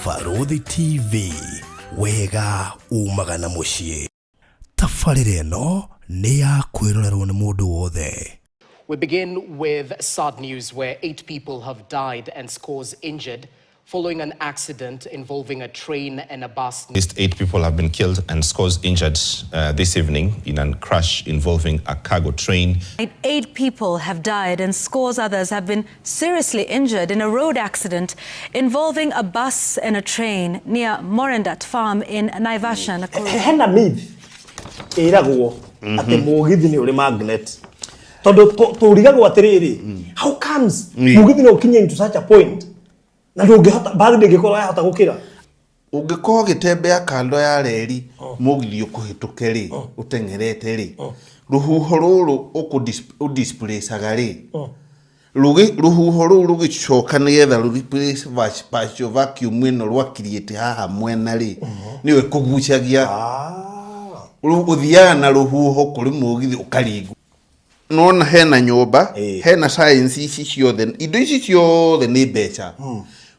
Barũthi TV, wega umaga na mũciĩ. Tabarĩra ĩno nĩ ya kwĩrorerwo nĩ mũndũ wothe. We begin with sad news where eight people have died and scores injured following an accident involving a train and a bus. At least eight people have been killed and scores injured this evening in a crash involving a cargo train. Eight people have died and scores others have been seriously injured in a road accident involving a bus and a train near Morendat Farm in Naivasha, Nakuru. Hena myth ĩragwo atĩ mũgithi nĩ ũrĩ magnet, tondũ tũrigagwo atĩrĩrĩ, how comes mũgithi no ũkinye into such a point na ndũngĩhota, mbathi ndĩngĩkorwo yahota gũkĩra? Ũngĩkorwo ũgĩtembea kando ya reri, mũgithi ũkũhĩtũke rĩ, ũteng'erete rĩ, rũhuho rũrũ ũdisplacaga rĩ, rũhuho rũu rũgĩcoka nĩgetha rũ replace partial vacuum ĩno rwa create haha mwena rĩ, nĩyo ĩkũgucagia. Ũthiaga na rũhuho kũrĩ mũgithi ũkaringwo. Nona hena nyũmba, hena science ici ciothe, indo ici ciothe nĩ mbeca.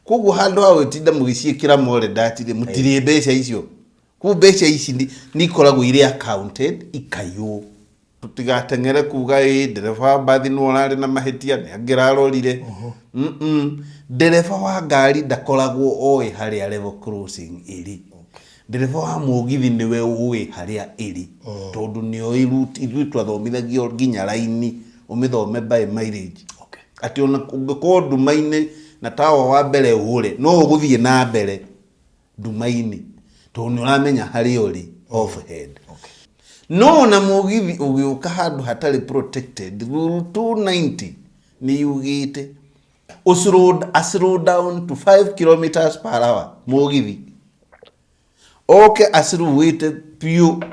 Koguo handũ ha gwĩtinda mũgĩciĩkĩra moredati rĩ, mũtirĩ mbeca icio. Koguo mbeca ici nĩ ikoragwo irĩ accounted ikaiywo. Tũtigateng'ere kuga ĩ ndereba wa mbathi nĩwe ũrarĩ na mahĩtia, nĩ angĩrarorire. Ndereba wa ngari ndakoragwo oĩ harĩa level crossing ĩrĩ. Ndereba wa mũgithi nĩwe ũĩ harĩa ĩrĩ, tondũ nĩoĩ route. Ithuĩ twathomithagio nginya raini ũmĩthome by mileage, atĩ ona ũngĩkorwo nduma-inĩ na tawa wa mbere ũre, no ũgũthiĩ na mbere nduma-inĩ tondũ nĩ ũramenya harĩa ũrĩ overhead. No ona mũgithi ũgĩũka handũ hatarĩ protected, rule 290 nĩ yugĩte a slow down to 5 kilometers per hour. Mũgithi oke acirũĩte biũ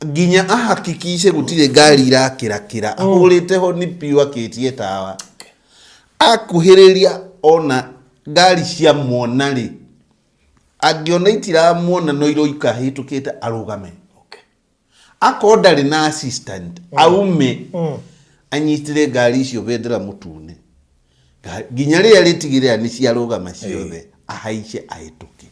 nginya ahakikishe gũtirĩ ngari irakĩrakĩra, ahũrĩte honi biũ, akĩtie tawa, akuhĩrĩria ona ngari cia muona rĩ, angĩona itiramuona no iroika hĩtũkĩte, arũgame. Akorwo ndarĩ na assistant, aume anyitĩre ngari icio bendera mũtune nginya rĩrĩa rĩtigĩrĩra nĩ ciarũgama ciothe, ahaice ahĩtũke.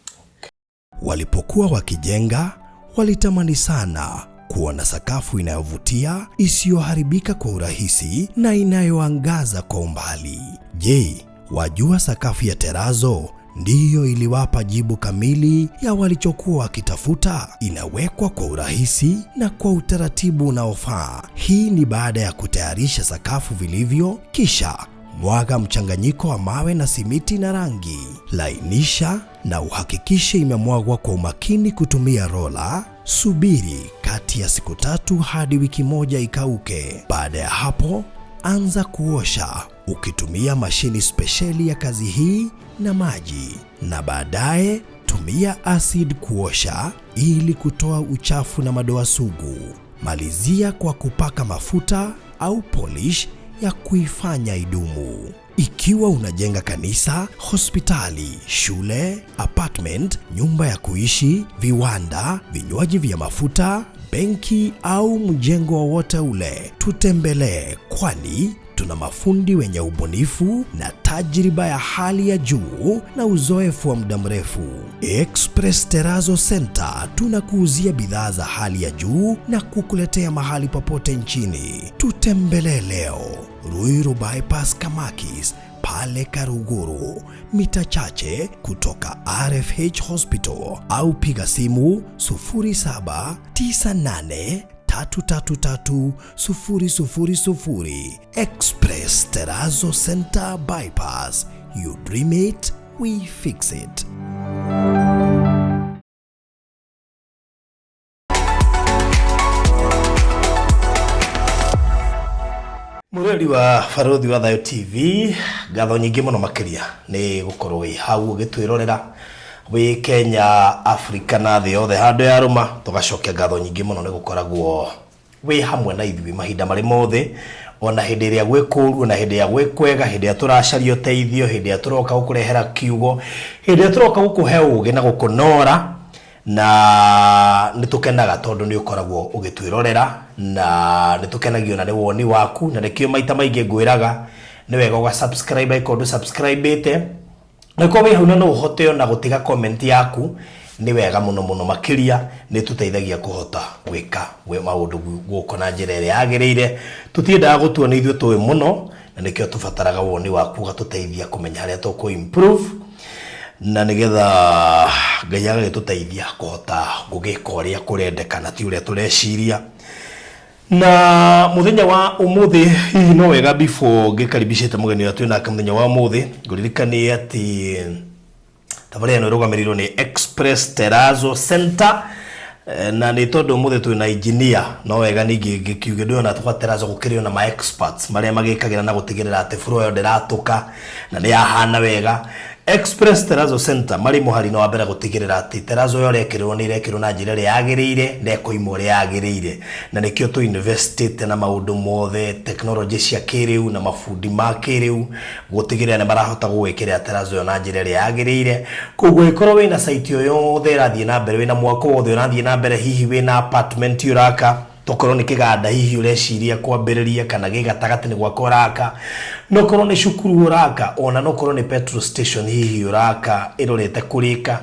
Walipokuwa wakijenga, walitamani sana kuona sakafu inayovutia, isiyoharibika kwa urahisi na inayoangaza kwa umbali. Je, wajua sakafu ya terazo ndiyo iliwapa jibu kamili ya walichokuwa wakitafuta? Inawekwa kwa urahisi na kwa utaratibu unaofaa. Hii ni baada ya kutayarisha sakafu vilivyo, kisha mwaga mchanganyiko wa mawe na simiti na rangi. Lainisha na uhakikishe imemwagwa kwa umakini kutumia rola. Subiri kati ya siku 3 hadi wiki 1 ikauke. Baada ya hapo, anza kuosha ukitumia mashini spesheli ya kazi hii na maji, na baadaye tumia acid kuosha ili kutoa uchafu na madoa sugu. Malizia kwa kupaka mafuta au polish ya kuifanya idumu. Ikiwa unajenga kanisa, hospitali, shule, apartment, nyumba ya kuishi, viwanda, vinywaji vya mafuta, benki au mjengo wowote ule, tutembelee, kwani tuna mafundi wenye ubunifu na tajriba ya hali ya juu na uzoefu wa muda mrefu. Express Terrazzo Center tunakuuzia bidhaa za hali ya juu na kukuletea mahali popote nchini. Tutembelee leo Ruiru Bypass Kamakis pale Karuguru, mita chache kutoka RFH Hospital, au piga simu 0798333000. Express Terrazzo Center Bypass. You dream it, we fix it. Mũrori wa Barũthi wa Thayũ TV, ngatho nyingĩ mũno makĩria nĩ gũkorwo wĩ hau ũgĩtwĩrorera wĩ Kenya, Afrika na thĩ yothe handũ ya rũma. Tũgacokia ngatho nyingĩ mũno nĩ gũkoragwo wĩ hamwe na ithuĩ mahinda marĩ mothe, ona hĩndĩ ĩrĩa gwĩ kũũru, ona hĩndĩ ĩrĩa gwĩ kwega, hĩndĩ ĩrĩa tũracaria ũteithio, hĩndĩ ĩrĩa tũroka gũkũrehera kiugo, hĩndĩ ĩrĩa tũroka gũkũhe ũgĩ na gũkũnora, na nĩ tũkenaga tondũ nĩ ũkoragwo ũgĩtwĩrorera, na nĩ tũkenagio na nĩ woni waku, na nĩkĩo maita maingĩ ngwĩraga nĩ wega ũga subscribe angĩkorwo ndũ subscribe ĩte. Angĩkorwo wĩ hau na no ũhote ona gũtiga comment yaku nĩ wega mũno mũno makĩria nĩ tũteithagia kũhota gwĩka maũndũ gũkũ na njĩra ĩrĩa yagĩrĩire. Tũtiendaga gũtuo nĩ ithuĩ tũĩ mũno na nĩkĩo tũbataraga woni waku ũgatũteithia kũmenya harĩa tũkũ improve na nĩgetha Ngai agagĩtũteithia kũhota gũgĩka ũrĩa kũrendekana ti ũrĩa tũreciria. Na muthenya wa umuthi hihi no wega before ngĩkaribicĩte mũgeni ũrĩa twĩ nake mũthenya wa ũmũthĩ, ngũririkanie atĩ thabarĩ ĩno ĩrũgamĩrĩirwo nĩ Express Terrazzo Center. Na nĩ tondũ ũmũthĩ twĩ na engineer, no wega ningĩ ngĩkiuge ndũĩ ona gwa Terrazzo gũkĩrĩ ona ma experts marĩa magĩkagĩra na gũtigĩrĩra atĩ floor ĩyo ndĩratũka na nĩ yahana wega. Express Terrazzo Center marĩ mũhari-inĩ wa mbere gũtigĩrĩra atĩ terrazzo ĩyo ĩrekĩrwo nĩ ĩrekĩrwo na njĩra ĩrĩa yagĩrĩire na ĩkoima ũrĩa yagĩrĩire, na nĩkĩo tũ investĩte na maũndũ mothe, tekinoronjĩ cia kĩrĩu na mabundi ma kĩrĩu gũtigĩrĩra nĩ marahota gũgwĩkĩrĩra terrazzo ĩyo na njĩra ĩrĩa yagĩrĩire. Koguo angĩkorwo wĩna site o yothe ĩrathiĩ na mbere, wĩna mwako wothe ũrathiĩ na mbere, hihi wĩna apartment ũraka, tokorwo nĩ kĩganda hihi ũreciria kwambĩrĩria kana gĩ gatagatĩ nĩ gwaka ũraka, no korwo nĩ cukuru ũraka, ona no korwo nĩ petrol station hihi ũraka ĩrorete kũrĩka,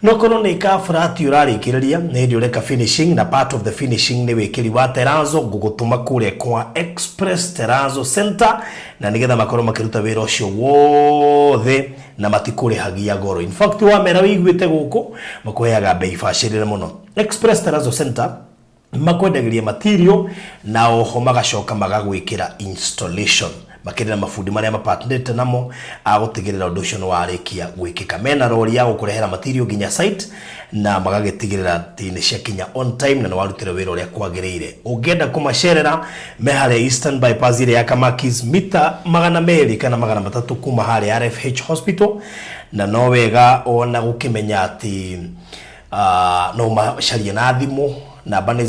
no korwo nĩ ka flat ũrarĩkĩrĩria nĩ hĩndĩ ũreka finishing, na part of the finishing nĩ wĩkĩri wa terrazzo, ngũgũtũma kũrĩa kwa Express Terrazzo Center na nĩgetha makorwo makĩruta wĩra ũcio wothe na matikũrĩhagia goro. In fact wamera wĩiguĩte gũkũ makũheaga bei bacĩrĩre mũno. Express Terrazzo Center makwendagĩria material na oho magacoka magagwĩkĩra installation makĩrĩ na mabundi marĩa mapatnĩte namo agũtigĩrĩra ũndũ ũcio nĩ warĩkia gwĩkĩka. Mena rori ya gũkũrehera material nginya site na magagĩtigĩrĩra atĩ nĩ ciakinya on time na nĩ warutire wĩra ũrĩa kwagĩrĩire. Ũngĩenda kũmacerera me harĩa Eastern Bypass ĩrĩa ya Kamakis, mita 200 kana 300 kuma harĩa RFH Hospital, na no wega ona gũkĩmenya atĩ no ũmacarie na thimũ, namba nĩ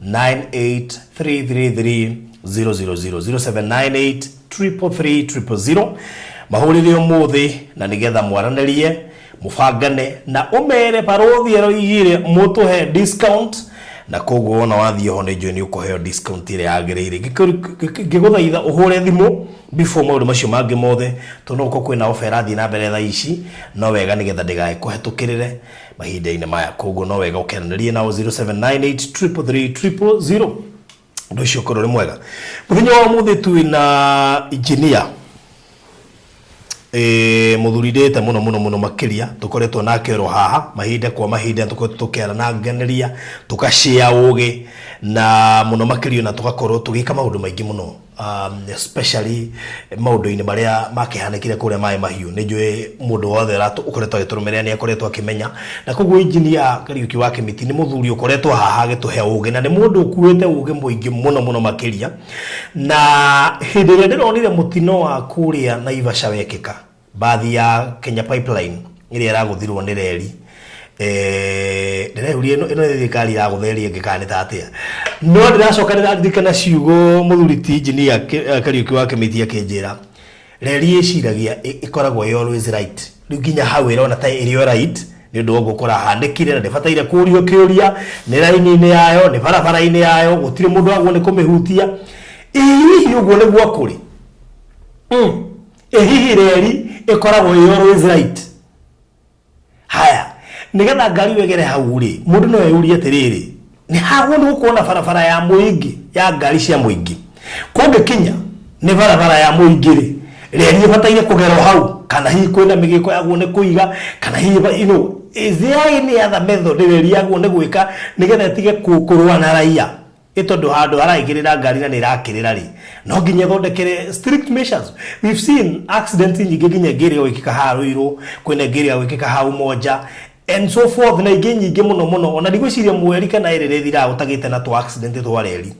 0798333000, 0798333000. Mahũrĩre ũmũthĩ na nĩgetha mwaranĩrie, mũbangane na ũmere barothi aroigire mũtũhe discount, na koguo wona wathiĩ ho nĩ njũĩ nĩ ũkũheo discount ĩrĩa yagĩrĩire. Ngĩgũthaitha ũhũre thimũ before maũndũ macio mangĩ mothe, tondũ no gũkorwo kwĩna offer ĩrathiĩ na mbere thaa ici, no wega nĩgetha ndĩgagĩkũhetũkĩrĩre mahinda-inĩ maya. Koguo no wega ũkeranĩrie nao 0798333000, ũndũ ũcio ũkorwo ũrĩ mwega. Mũthenya wa ũmũthĩ twĩna engineer mũthuri ndĩte mũno mũno mũno makĩria, tũkoretwo nake oro haha mahinda kwa mahinda, tũkoretwo tũkĩarananganĩria, tũgacĩa ũgĩ na mũno makĩria, na tũgakorwo tũgĩka maũndũ maingĩ mũno, especially maũndũ-inĩ marĩa makĩhanĩkire kũrĩa Maĩ Mahiũ. Nĩ njũĩ mũndũ wothe ũkoretwo agĩtũrũmĩrĩra nĩ akoretwo akĩmenya, na koguo engineer Kariuki wa Kĩmiti nĩ mũthuri ũkoretwo haha agĩtũhe ũgĩ, na nĩ mũndũ ũkuĩte ũgĩ mũingĩ mũno mũno makĩria. Na hĩndĩ ĩrĩa ndĩronire mũtino wa kũrĩa Naivasha wekĩka, bathi ya Kenya Pipeline ĩrĩa ĩragũthirwo nĩ reri, ndĩreyũria ĩno nĩ thirikari ĩragũtha ĩrĩa ĩngĩ kana nĩ ta atĩa. No ndĩracoka ndĩraririkana ciugo mũthuri ti engineer Kariuki wa Kĩmiti akĩnjĩra, reri ĩciragia ĩkoragwo ĩ always right. Rĩu nginya hau ĩrona ta ĩrĩ o right nĩ ũndũ wa ũguo kũrahanĩkire, na ndĩbataire kũrio kĩũria, nĩ raini-inĩ yayo, nĩ barabara-inĩ yayo, gũtirĩ mũndũ wagwo nĩ kũmĩhutia. Ĩ hihi ũguo nĩguo kũrĩ? Ĩ hihi reri ĩkoragwo ĩ always right? Haya, nĩgetha ngari ĩyo ĩgere hau rĩ, mũndũ no eyũrie atĩrĩrĩ, nĩ hagwo nĩ gũkorwo na barabara ya mũingĩ, ya ngari cia mũingĩ? Kũngĩkinya nĩ barabara ya mũingĩ rĩ, reri ĩbataire kũgerwo hau, kana hihi kwĩna mĩgĩko yagwo nĩ kũiga, kana hihi is there any other method reri yagwo nĩ gwĩka nĩgetha ĩtige kũrũa na raia? Ĩ tondũ handũ haraigĩrĩra ngari na nĩ ĩrakĩrĩra rĩ, no nginya ĩthondekere strict measures. We've seen accidents nyingĩ, nginya ĩngĩ ĩrĩa gwĩkĩka haha Ruiru, kwĩna ĩngĩ ĩrĩa gwĩkĩka haha Umoja and so forth, na ingĩ nyingĩ mũno mũno. Ona ndigwĩciria mweri kana ĩrĩ rĩthiraga gũtagĩte na tũ accident twa reri,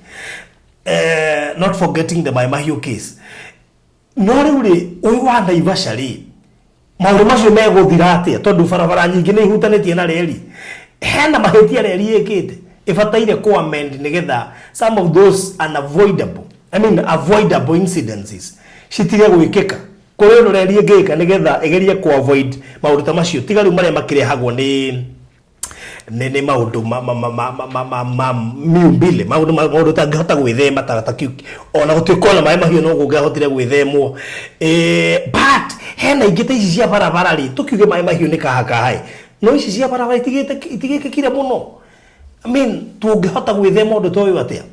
not forgetting the Mai Mahiũ case. No rĩu rĩ, ũyũ wa Naivasha rĩ, maũndũ macio megũthira atĩa, tondũ barabara nyingĩ nĩ ihutanĩtie na reri? Hena mahĩtia reri ĩkĩte ĩbataire kũ amend nĩgetha some of those unavoidable, I mean avoidable incidences citige gwĩkĩka? Kũrĩ ũndũ reri ĩngĩka nĩgetha ĩgerie kũ avoid maũndũ ta macio, tiga rĩu marĩa makĩrehagwo nĩ Nĩ maũndũ ma mĩũmbĩre, maũndũ ũtangĩhota gwĩthema ta kĩu, ona gũtuĩka ona maĩ mahiũ no kũngĩahotire gwĩthemwo. But hena ingĩ ta ici cia barabara rĩ, tũkiuge maĩ mahiũ nĩ kaha kaha, no ici cia barabara itigĩkĩkire mũno. I mean, tũngĩhota gwĩthema ũndũ ta ũyũ atĩa?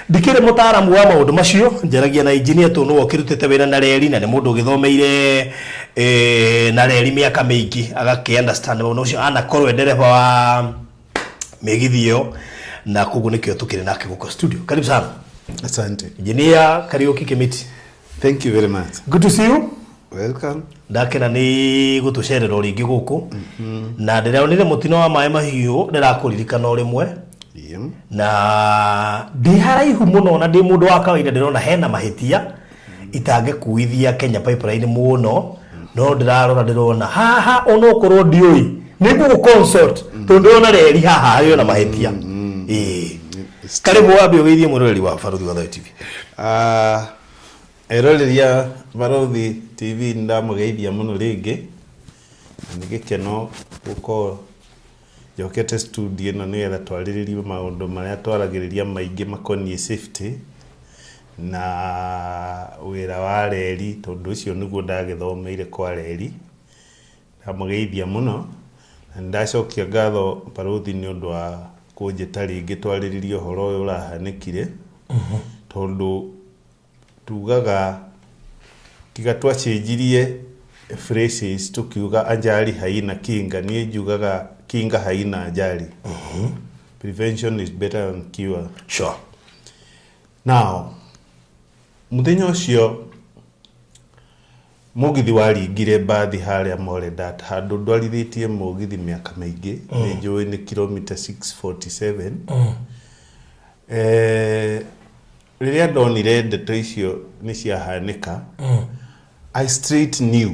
Ndikĩrĩ mũtaaramu wa maũndũ macio, njaragia na engineer tondũ nĩwe ũkĩrutĩte wĩra na reri na nĩ mũndũ ũgĩthomeire na reri mĩaka mĩingĩ, agakĩ understand maũndũ macio, anakorwo e ndereba wa mĩgithi ĩyo, na koguo nĩkĩo tũkĩrĩ nake gũkũ studio. Karibu sana. Asante. Engineer Kariuki Kimiti. Thank you very much. Good to see you. Welcome. Ndakena nĩ gũtũcerera o rĩngĩ gũkũ, na ndĩronire mũtino wa maĩ mahiũ ndĩrakũririkana o rĩmwe. Na ndĩ haraihu mũno na ndĩ mũndũ wa kawaida, ndĩrona hena mahĩtia itangĩkuithia Kenya Pipeline mũno, no ndĩrarora ndĩrona haha onokorwo ndiũĩ nĩ ngũgũ consult tondũ ndĩrona reri haha harĩ ona mahĩtia. Ĩĩ, karibu wambe ũgeithie mwĩroreri wa Barũthi wa Thayũ TV. Eroreri a Barũthi TV, nĩndamũgeithia mũno rĩngĩ, na nĩ gĩkeno gũkorwo njokete studio ĩno nĩgetha twarĩrĩrie maũndũ marĩa twaragĩrĩria maingĩ makoniĩ safety na wĩra wa reri, tondũ ũcio nĩguo ndagĩthomeire kwa reri. Ndamũgeithia mũno na nĩndacokia ngatho Barũthi nĩ ũndũ wa kũnjĩta rĩngĩ twarĩrĩrie ũhoro ũyũ ũrahanĩkire, tondũ tugaga tiga twacenjirie phrases tukiuga ajali haina kinga, niĩ njugaga kinga haina ajali. Prevention is better than cure. Now, mũthenya ũcio mũgithi waringire mbathi harĩa Moredat, handũ ndwarithĩtie mũgithi mĩaka mĩingĩ, nĩ njũĩ nĩ kilomita 647. Rĩrĩa ndonire ndeto icio nĩ ciahanĩka, I straight knew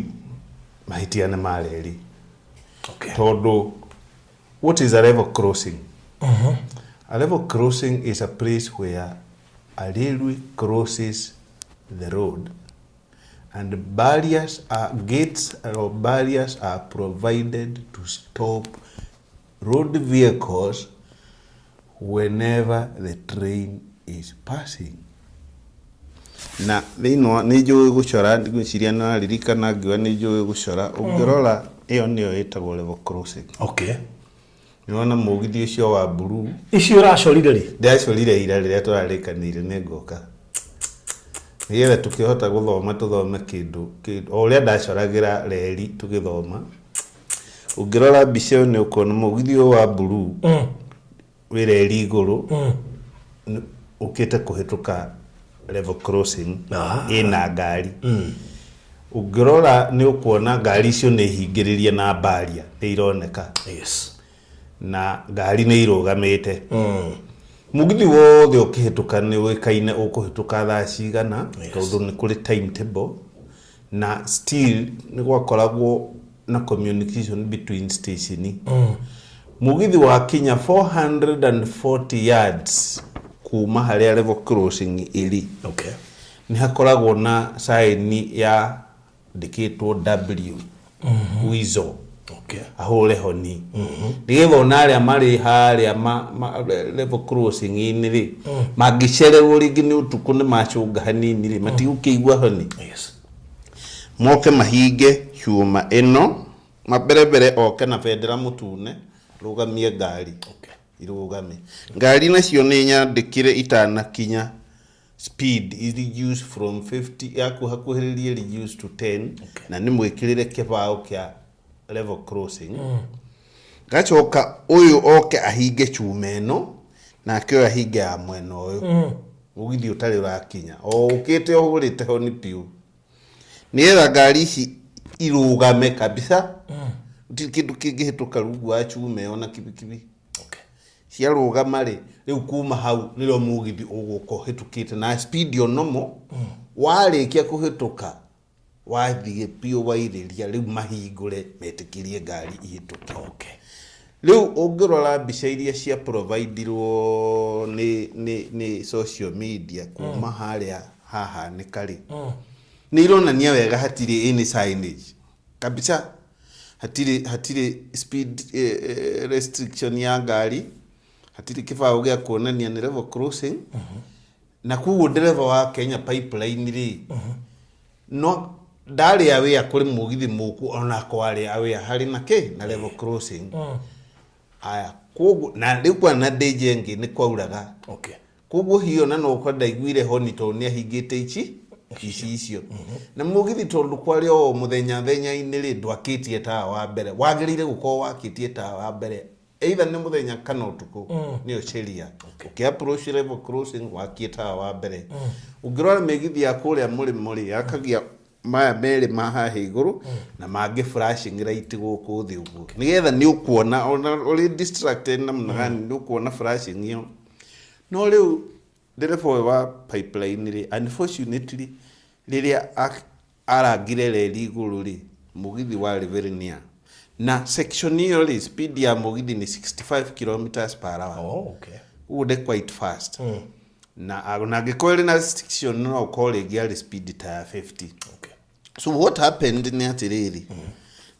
mahĩtia nĩ ma reri. Tondũ what is a level crossing? A level crossing is a place where a railway crosses the road and barriers are gates or barriers are provided to stop road vehicles whenever the train is passing. Na thĩinĩ wa nĩ njũĩ gũcora, ngwĩciria nĩ waririkana ngiuga nĩ njũĩ gũcora, ũngĩrora ĩyo nĩyo ĩtagwo level crossing. Nĩwona mũgithi ũcio wa blue? Icio ũracorire rĩ? Ndĩracorire ira rĩrĩa tũrarĩkanĩire nĩ ngoka, nĩgetha tũkĩhota gũthoma tũthome kĩndũ o ũrĩa ndacoragĩra reri tũgĩthoma. Ũngĩrora mbica ĩyo nĩ ũkuona mũgithi ũyũ wa blue wĩ reri igũrũ, ũkĩte kũhĩtũka level crossing ĩna ngari. Ũngĩrora nĩ ũkuona ngari icio nĩ hingĩrĩrie na barrier nĩ ironeka. Na ngari nĩ irũgamĩte. Mũgithi wothe ũkĩhĩtũka nĩ ũĩkaine ũkũhĩtũka thaa cigana, tondũ nĩ kũrĩ timetable, na still nĩ gwakoragwo na communication between station. Mũgithi wakinya 440 yards kuma harĩa level crossing ĩrĩ, nĩ hakoragwo na sign ya ndĩkĩtwo W, whistle, ahũre honi nĩgetha ona arĩa marĩ harĩa level crossing-inĩ rĩ, mangĩcererwo rĩngĩ nĩ ũtukũ nĩ macũnga hanini rĩ, matigũkĩigua honi. Moke mahinge cuma ĩno, mbere mbere oke na bendera mũtune, rũgamie ngari. Irũgame. Ngari nacio nĩ nyandĩkĩre itanakinya speed reduce from 50 yakuhakuhĩrĩrie reduce to 10. Na nĩ mwĩkĩrĩre kĩbaũ kĩa level crossing. Gacoka ũyũ oke ahinge cuma ĩno, nake ũyũ ahinge ya mwena ũyũ, mũgithi ũtarĩ ũrakinya o ũkĩte ũhũrĩte honi piũ, nĩgetha ngari ici irũgame kabisa. Gũtirĩ kĩndũ kĩngĩhĩtũka rungu wa cuma ĩyo na kibikibi. Ciarũgama rĩ, rĩu kuma hau nĩrĩo mũgithi ũgũka ũhĩtũkĩte na speed o normal. Warĩkia kũhĩtũka wathiĩ biũ wairĩria, rĩu mahingũre metĩkĩrie ngari ihĩtũke. Rĩu ũngĩrora mbica iria cia providirwo nĩ social media kuma harĩa hahanĩka rĩ, nĩ ironania wega hatirĩ any signage kabisa. Hatirĩ hatirĩ speed restriction ya ngari, hatirĩ kĩbaũ gĩa kuonania nĩ level crossing. Na koguo ndereba wa Kenya Pipeline rĩ, no ndarĩ aware kũrĩ mũgithi mũku ona akorwo arĩ aware harĩ na kĩ na level crossing. Aya, koguo na rĩu kwana na danger ĩngĩ nĩ kwauraga. Koguo hihi ona no ũkorwo ndaiguire honi tondũ nĩ ahingĩte ici icicio. Na mũgithi tondũ kwarĩ o mũthenya thenya-inĩ rĩ, ndwakĩtie tawa wa mbere. Wagĩrĩire gũkorwo wakĩtie tawa wa mbere either nĩ mũthenya kana ũtukũ, nĩyo sheria. Ũkĩ approach level crossing wakie tawa wa mbere. Ũngĩrora mĩgithi ya kũrĩa mũrĩmo rĩ, yakagia maya merĩ ma haha igũrũ na mangĩ flashing light gũkũ thĩ ũguo, nĩgetha nĩ ũkuona ona ũrĩ distracted namna gani nĩ ũkuona flashing ĩyo. No rĩu ndereba ũyũ wa Pipeline rĩ, unfortunately rĩrĩa arangire reri igũrũ rĩ, mũgithi warĩ very near na section ĩyo rĩ, speed ya mũgithi nĩ 65 kilometers per hour. Ũguo nĩ quite fast. Na ona angĩkorwo ĩrĩ na restriction no ũkorwo rĩngĩ arĩ speed ta ya 50. So what happened nĩ atĩrĩrĩ,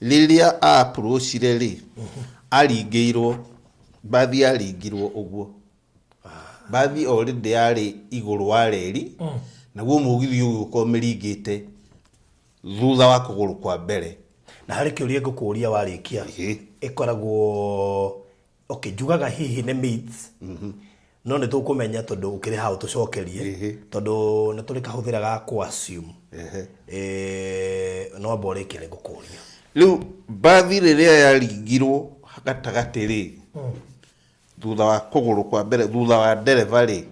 rĩrĩa a-approachire rĩ, aringĩirwo mbathi, yaringirwo ũguo mbathi already yarĩ igũrũ wa reri, naguo mũgithi ũgĩũka ũmĩringĩte thutha wa kũgũrũ kwa mbere. Na harĩ kĩũria ngũkũria warĩkia. Ĩkoragwo okay, njugaga hihi nĩ myths, no nĩ tũkũmenya tondũ ũkĩrĩ hau tũcokerie, tondũ nĩ tũrĩ kahũthĩra ga kũ assume. No amba ũrĩkie nĩ ngũkũria. Rĩu mbathi rĩrĩa yaringirwo gatagatĩ rĩ, thutha wa kũgũrũ kwa mbere, thutha wa ndereba rĩ,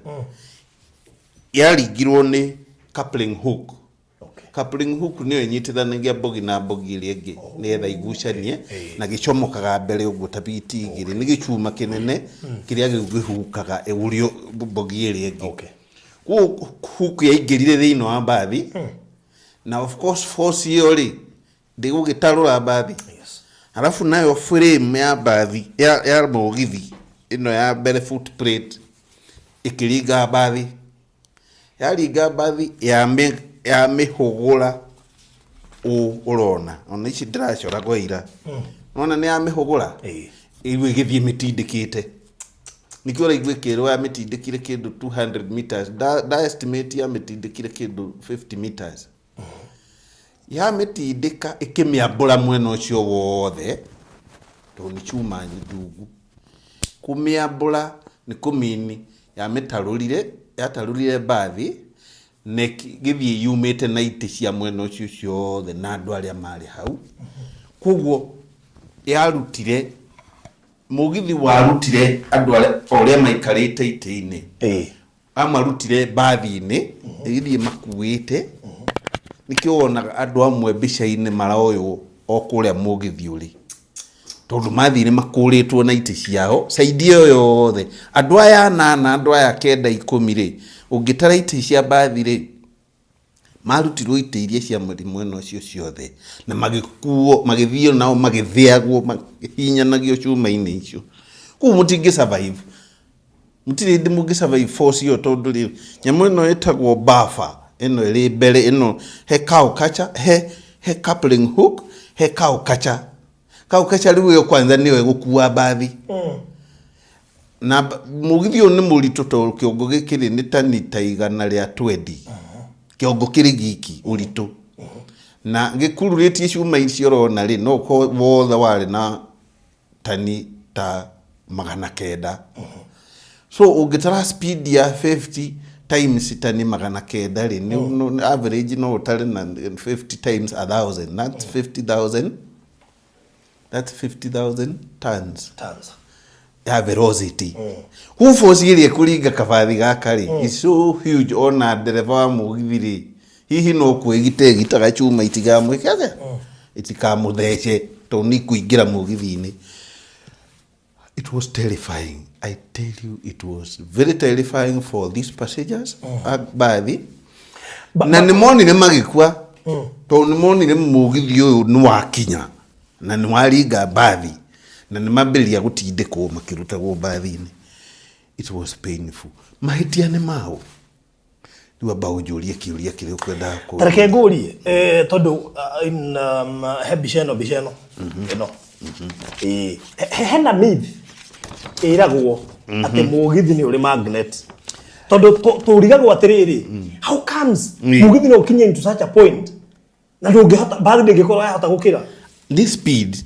yaringirwo nĩ coupling hook. Coupling hook nĩyo ĩnyitithanagia mbogi na mbogi ĩrĩa ĩngĩ nĩgetha igucanie na gĩcomokaga mbere ũguo ta biti igĩrĩ. Nĩ gĩcuma kĩnene kĩrĩa gĩhukaga ĩgurio mbogi ĩrĩa ĩngĩ. Koguo hook yaingĩrire thĩinĩ wa mbathi, na of course force ĩyo rĩ, ndĩgũgĩtarũra mbathi. Halafu nayo frame ya mbathi ya mũgithi ĩno ya mbere, foot plate, ĩkĩringa mbathi. Yaringa mbathi yamĩhũgũra ũũ ũrona ona ici ndĩracora kwa ira, nona nĩ yamĩhũgũra. Rĩu ĩgĩthiĩ mĩtindĩkĩte, nĩkĩo ũraigua ĩkĩrwo yamĩtindĩkire kĩndũ 200 meters. Nda estimate yamĩtindĩkire kĩndũ 50 meters. Yamĩtindĩka ĩkĩmĩambũra mwena ũcio wothe, tondũ nĩ cuma ndungu. Kũmĩambũra nĩ kũmini yamĩtarũrire, yatarũrire mbathi na ĩgĩthiĩ yumĩte na itĩ cia mwena ũcio ciothe na andũ arĩa marĩ hau. Koguo yarutire mũgithi, warutire andũ arĩa ũrĩa maikarĩte itĩ-inĩ, amarutire mbathi-inĩ ĩgĩthiĩ makuĩte. Nĩkĩo wonaga andũ amwe mbica-inĩ maroywo o kũrĩa mũgithi ũrĩ, tondũ mathire makũrĩtwo na itĩ ciao side ĩyo yothe. Andũ aya anana, andũ aya kenda, 10 rĩ, ũngĩtara itĩ cia mbathi rĩ, marutirwo itĩ iria cia mwena ũcio ciothe na magĩkuo magĩthio nao magĩthĩagwo makĩhinyanagio cuma-inĩ icio. Koguo mũtingĩ survive, mũtirĩ hĩndĩ mũngĩ survive force ĩyo, tondũ rĩ, nyamũ ĩno ĩtagwo buffer ĩno ĩrĩ mbere ĩno, he cow catcher, he coupling hook, he cow catcher. Cow catcher rĩu ĩyo kwanza nĩyo ĩgũkua mbathi na mũgithi ũyũ nĩ mũritũ, tondũ kĩongo gĩkĩ rĩ, nĩ tani ta 120 kĩongo kĩrĩ giki ũritũ, na gĩkururĩtie cuma icio ũrona rĩ, no ũkorwo wothe warĩ na tani ta 900. So ũngĩtara speed ya 50 times tani 900 rĩ, average no ũtare na 50 times 1000, that's 50,000, that's 50,000 tons. Tons. Ya velocity. Kuu force ĩrĩa ĩkũringa kabathi gaka rĩ is so huge, ona ndereba wa mũgithi rĩ, hihi no kwĩgita ĩgitaga cuma itigamwĩke atĩa, itikamũthece, tondũ nĩ ikũingĩra mũgithi-inĩ. It was terrifying, I tell you, it was very terrifying for these passengers a mbathi. Na nĩ monire magĩkua, tondũ nĩ monire mũgithi ũyũ nĩ wakinya na nĩ waringa mbathi na nĩ mambĩrĩria gũtindĩkwo makĩrutagwo mbathi-inĩ. It was painful. Mahĩtia nĩ mao? Rĩu amba ũnjũrie kĩũria kĩrĩa ũkwendaga kũũria. Ta reke ngũrie eh, tondũ in, he mbica ĩno mbica ĩno ĩno. Ĩĩ. Hena myth ĩragwo atĩ mũgithi nĩ ũrĩ magnet tondũ tũrigagwo atĩrĩrĩ, how comes mũgithi no ũkinye into such a point na ndũngĩhota mbathi ndĩngĩkorwo yahota gũkĩra? Nĩ speed.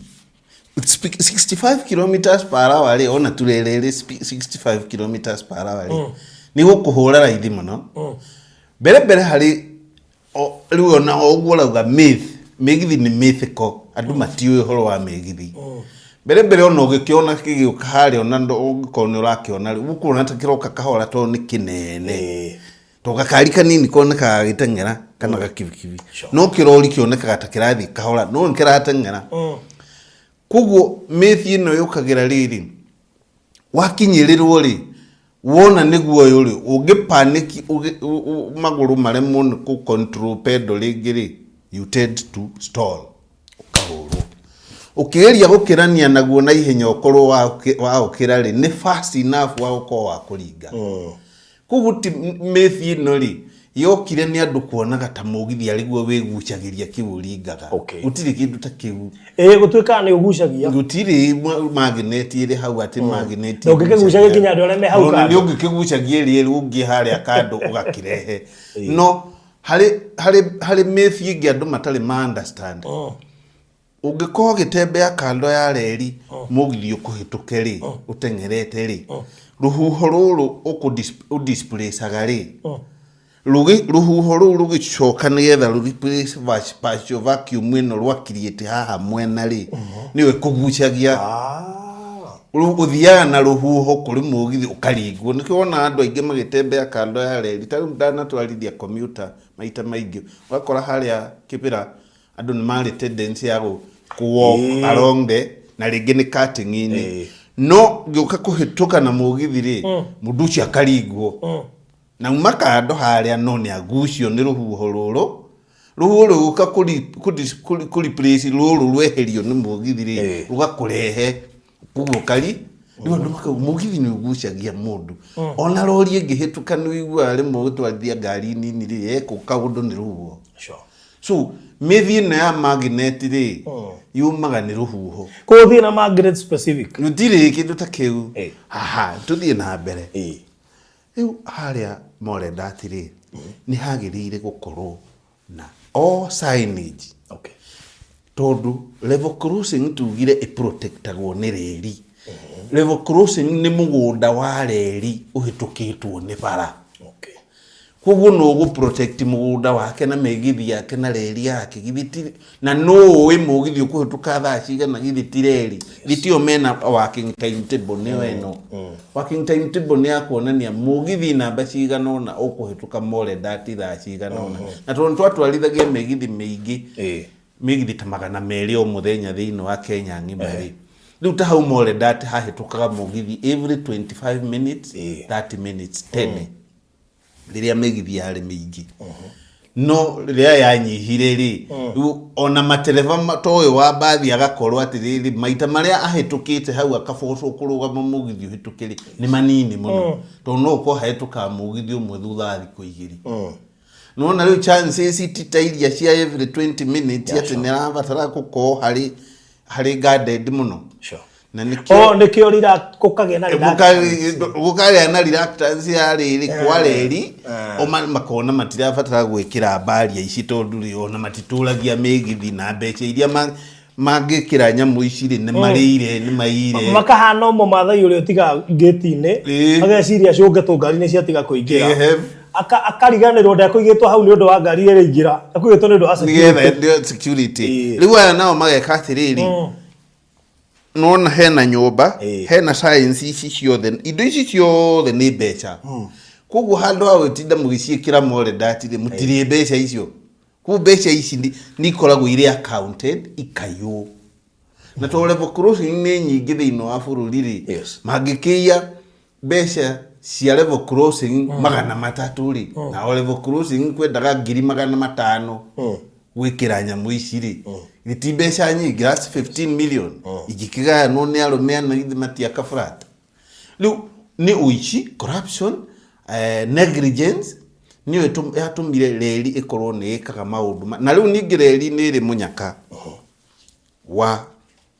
65 kilometers per hour rĩ, ona turerere 65 kilometers per hour rĩ, nĩ gũkũhũra raithi mũno mbere mbere harĩ rĩu ona o ũguo ũrauga myth, mĩgithi nĩ mythical, andũ matiũĩ ũhoro wa mĩgithi. Mbere mbere ona ũgĩkĩona kĩgĩũka harĩa, ona ũngĩkorwo nĩ ũrakĩona rĩ, ũkuona ta kĩroka kahora tondũ nĩ kĩnene. To gakari kanini konekaga gagĩteng'era kana gakibikibi, no kĩrori kĩonekaga ta kĩrathiĩ kahora no nĩ kĩrateng'era. Koguo mĩthi ĩno yũkagĩra rĩrĩ, wakinyĩrĩrwo rĩ, wona nĩguo ũyũ rĩ, ũngĩ panic magũrũ maremwo nĩ kũ control pedal rĩngĩ rĩ, you tend to stall, ũkahũrwo. Ũkĩgeria gũkĩrania naguo na ihenya ũkorwo waũkĩra rĩ, nĩ fast enough wa gũkorwo wa kũringa. Koguo ti mĩthi ĩno rĩ, yokire nĩ andũ kuonaga ta mũgithi arĩguo wĩgucagĩria kĩu ũringaga. Gũtirĩ kĩndũ ta kĩu. Ĩĩ, gũtuĩkaga nĩ ũgucagia. Gũtirĩ magnet ĩrĩ hau atĩ magnet. Na ũngĩkĩgucagia nginya andũ arĩa me hau kando. Nĩ ũngĩkĩgucagia ĩrĩa ĩrũngiĩ harĩa kando ũgakĩrehe. No harĩ mĩthi ĩngĩ andũ matarĩ ma understand. Ũngĩkorwo ũgĩtembea kando ya reri mũgithi ũkũhĩtũke rĩ, ũteng'erete rĩ, rũhuho rũrũ ũdisplacaga rĩ, rũhuho rũu rũgĩcoka nĩgetha rũ replace partial vacuum ĩno rwa create haha mwena rĩ, nĩyo ĩkũgucagia. Rĩu ũthiaga na rũhuho kũrĩ mũgithi ũkaringwo. Nĩkĩo wonaga andũ aingĩ magĩtembea kando ya reri. Ta rĩu ndanatwarithia commuter maita maingĩ, ũgakora harĩa Kĩbĩra andũ nĩ marĩ tendency ya kũ walk along the na rĩngĩ nĩ cutting-inĩ. No ngĩũka kũhĩtũka na mũgithi rĩ, mũndũ ũcio akaringwo na uma kando harĩa, no nĩ agucio nĩ rũhuho rũrũ. Rũhuho rũgũka kũ replace rũrũ rweherio nĩ mũgithi rĩ, rũgakũrehe koguo kari rĩu andũ makauga mũgithi nĩ ũgucagia mũndũ. Ona rori ĩngĩhĩtũka nĩ ũiguaga rĩmwe ũgĩtwarithia ngari nini rĩ, ekũ kaũndũ nĩ rũhuho. So mĩthi ĩno ya magnet rĩ, yumaga nĩ rũhuho. Koguo thiĩ na magnet specific. Gũtirĩ kĩndũ ta kĩu. Haha tũthiĩ na mbere. Rĩu harĩa Moredat rĩ, nĩ hagĩrĩire gũkorwo na all signage. Tondũ level crossing tugire ĩprotectagwo nĩ reri. Level crossing nĩ mũgũnda wa reri ũhĩtũkĩtwo nĩ bara. Koguo no ũgũ protect mũgũnda wake na mĩgithi yake na reri yake, githĩ ti na nũ ũĩ mũgithi ũkũhĩtũka thaa cigana, githĩ ti reri? Githĩ tio mena working timetable? Nĩyo ĩno working timetable nĩ ya kuonania mũgithi namba cigana ũna ũkũhĩtũka Moredat thaa cigana ũna. Na tondũ twatwarithagia mĩgithi mĩingĩ, mĩgithi ta 200 o mũthenya thĩinĩ wa Kenya ng'ima rĩ, rĩu ta hau Moredat hahĩtũkaga mũgithi every 25 minutes, 30 minutes tene rĩrĩa mĩgithi yarĩ mĩingĩ. No rĩrĩa yanyihire rĩ, rĩu ona matereba ta ũyũ wa mbathi agakorwo atĩrĩrĩ, maita marĩa ahĩtũkĩte hau akabocwo kũrũgama mũgithi ũhĩtũke rĩ, nĩ manini mũno, tondũ no ũkorwo hahĩtũkaga mũgithi ũmwe thutha wa thikũ 2. Nona rĩu chances ti ta iria cia every 20 minutes atĩ nĩ arabatara gũkorwo harĩ guarded mũno. Na nĩkĩo Oh, nĩkĩo rira gũkagĩa na reluctance. Gũkagĩa na reluctance ya rĩrĩ kwa reri o makona matirabatara gwĩkĩra mbaria ici, tondũ rĩ, ona matitũragia mĩgithi na mbeca iria mangĩkĩra nyamũ ici rĩ, nĩ marĩire, nĩ maire. Makahana o mũmathai ũrĩa ũtigaga ngĩti-inĩ, ageciria cũnge tũ ngari nĩ ciatiga kũingĩra. Akariganĩrwo ndekũigĩtwo hau nĩ ũndũ wa ngari ĩrĩa ĩraingĩra, ekũigĩtwo nĩ ũndũ wa nĩgetha security. Ndio security. Rĩu aya nao mageka atĩrĩrĩ, nona hena nyũmba, hena science ici ciothe, indo ici ciothe nĩ mbeca. Koguo handũ ha gũtinda mũgĩciĩkĩra Moredat rĩ, mũtirĩ mbeca icio. Koguo mbeca ici nĩ ikoragwo irĩ accounted ikaiywo. Na tondũ level crossing nĩ nyingĩ thĩinĩ wa bũrũri rĩ, mangĩkĩiya mbeca cia level crossing 300 rĩ, na o level crossing kwendaga 500,000 gwĩkĩra nyamũ ici rĩ, ti mbeca nyingĩ, that's 15 million ingĩkĩgayanwo nĩ arũme ana, githĩ matiaka flat? Rĩu nĩ ũici, corruption, negligence. Nĩyo yatũmire reri ĩkorwo nĩ ĩkaga maũndũ na rĩu ningĩ reri nĩ ĩrĩ mũnyaka wa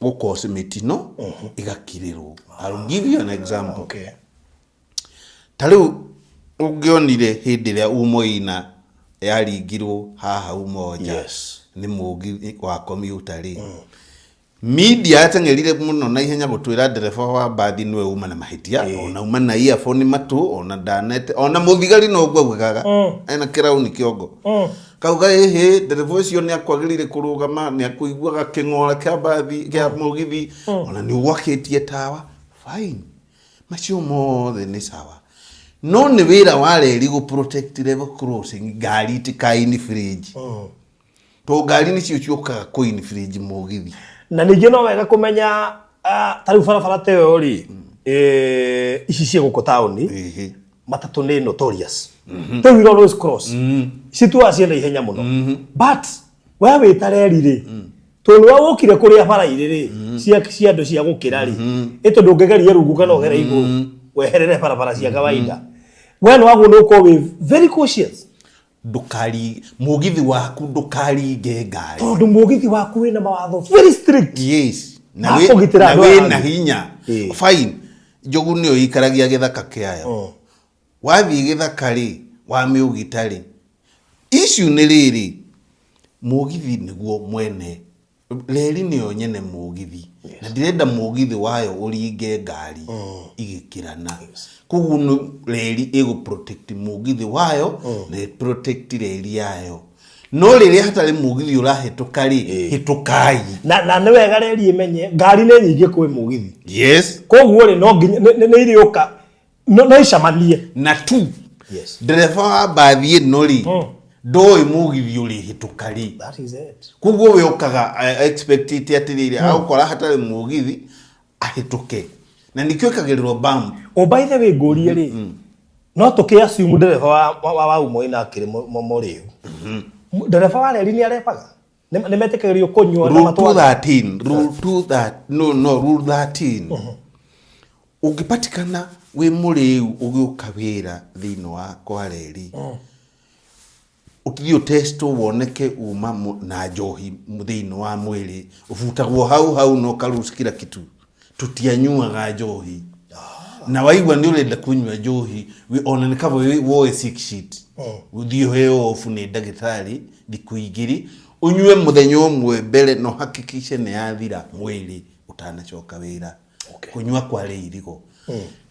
gũkoci mĩtino ĩgakirĩrwo. I'll give you an example. Ta rĩu ũngĩonire hĩndĩ ĩrĩa Umoina yaringirwo haha Umoja nĩ mũgithi wa commuter rĩ, media yateng'erire mũno na ihenya gũtwĩra ndereba wa mbathi nĩwe uma na mahĩtia, ona uma na earphone matũ, ona ndanete, ona mũthigari noguo augaga ena kĩrauni kĩongo kauga ĩhĩ ndereba ũcio nĩ akwagĩrĩire kũrũgama, nĩ akũiguaga kĩng'ora kĩa mbathi kĩa mũgithi, ona nĩ ũgwakĩtie tawa, fine, macio mothe nĩ sawa, no nĩ wĩra wa reri gũ protect level crossing ngari itikaini fridge, to ngari nĩcio ciũkaga kũ infringe mũgithi. Na ningĩ no wega kũmenya ta rĩu barabara ta ĩyo rĩ, ici ciĩ gũkũ taũni, matatũ nĩ notorious. They will always cross. Cituaga ciĩ na ihenya mũno. But we wĩ ta reri rĩ, tondũ nĩwe wokire kũrĩa bara irĩ rĩ, cia andũ cia gũkĩra rĩ, ĩ tondũ ũngĩgeria rungu kana ũgere igũrũ, weherere barabara cia kawaida. We nĩ wagwo nĩ ũkorwo wĩ very cautious. Ndũkari mũgithi waku ndũkaringe ngari. Tondũ mũgithi waku wĩna mawatho very strict. Yes. Na Ma kũgitĩra andũ wĩ aya na angĩ. hinya. Fine. Njogu nĩyo ĩikaragia gĩthaka kĩayo. Wathiĩ gĩthaka rĩ, wamĩũgita rĩ, issue nĩ rĩrĩ, mũgithi nĩguo mwene, reri nĩyo nyene mũgithi, na ndĩrenda mũgithi wayo ũringe ngari igĩkĩrana. Koguo nĩ reri ĩgũ protect mũgithi wayo na ĩ protect reri yayo. No rĩrĩa hatarĩ mũgithi ũrahĩtũka rĩ, hĩtũkai. Na nĩ wega reri ĩmenye ngari nĩ nyingĩ kwĩ mũgithi. Koguo rĩ, no nginya nĩ irĩũka, no icemanie. Na tu, ndereba wa mbathi ĩno rĩ, ndoĩ mũgithi ũrĩhĩtũka rĩ. That is it. Koguo we ũkaga expectĩte atĩrĩrĩ, agũkora hatarĩ mũgithi ahĩtũke. Na nĩkĩo ĩkagĩrĩrwo bump. Oh, by the way, ngũrie rĩ, no tũkĩ assume ndereba wa Umoina akĩrĩ mũrĩu. Ndereba wa reri nĩ arebaga? Nĩ metĩkagĩrio kũnyua na Rule matwara? 213, rule two that, no, no, rule 13. Ũngĩpatikana wĩ mũrĩu ũgĩũka wĩra thĩinĩ wa kwa reri, ũthiĩ ũtestwo woneke uma na njohi thĩinĩ wa mwĩrĩ, ũbutagwo hau hau na ũkaruci kila kitu. Tũtianyuaga njohi. Na waigua nĩ ũrenda kũnyua njohi, ona nĩ kaba woe sick sheet. Ũthiĩ ũheo off nĩ ndagĩtarĩ thikũ igĩrĩ, ũnyue mũthenya ũmwe mbere na ũhakikishe nĩ yathira mwĩrĩ ũtanacoka wĩra. Kũnyua kwarĩ irigo.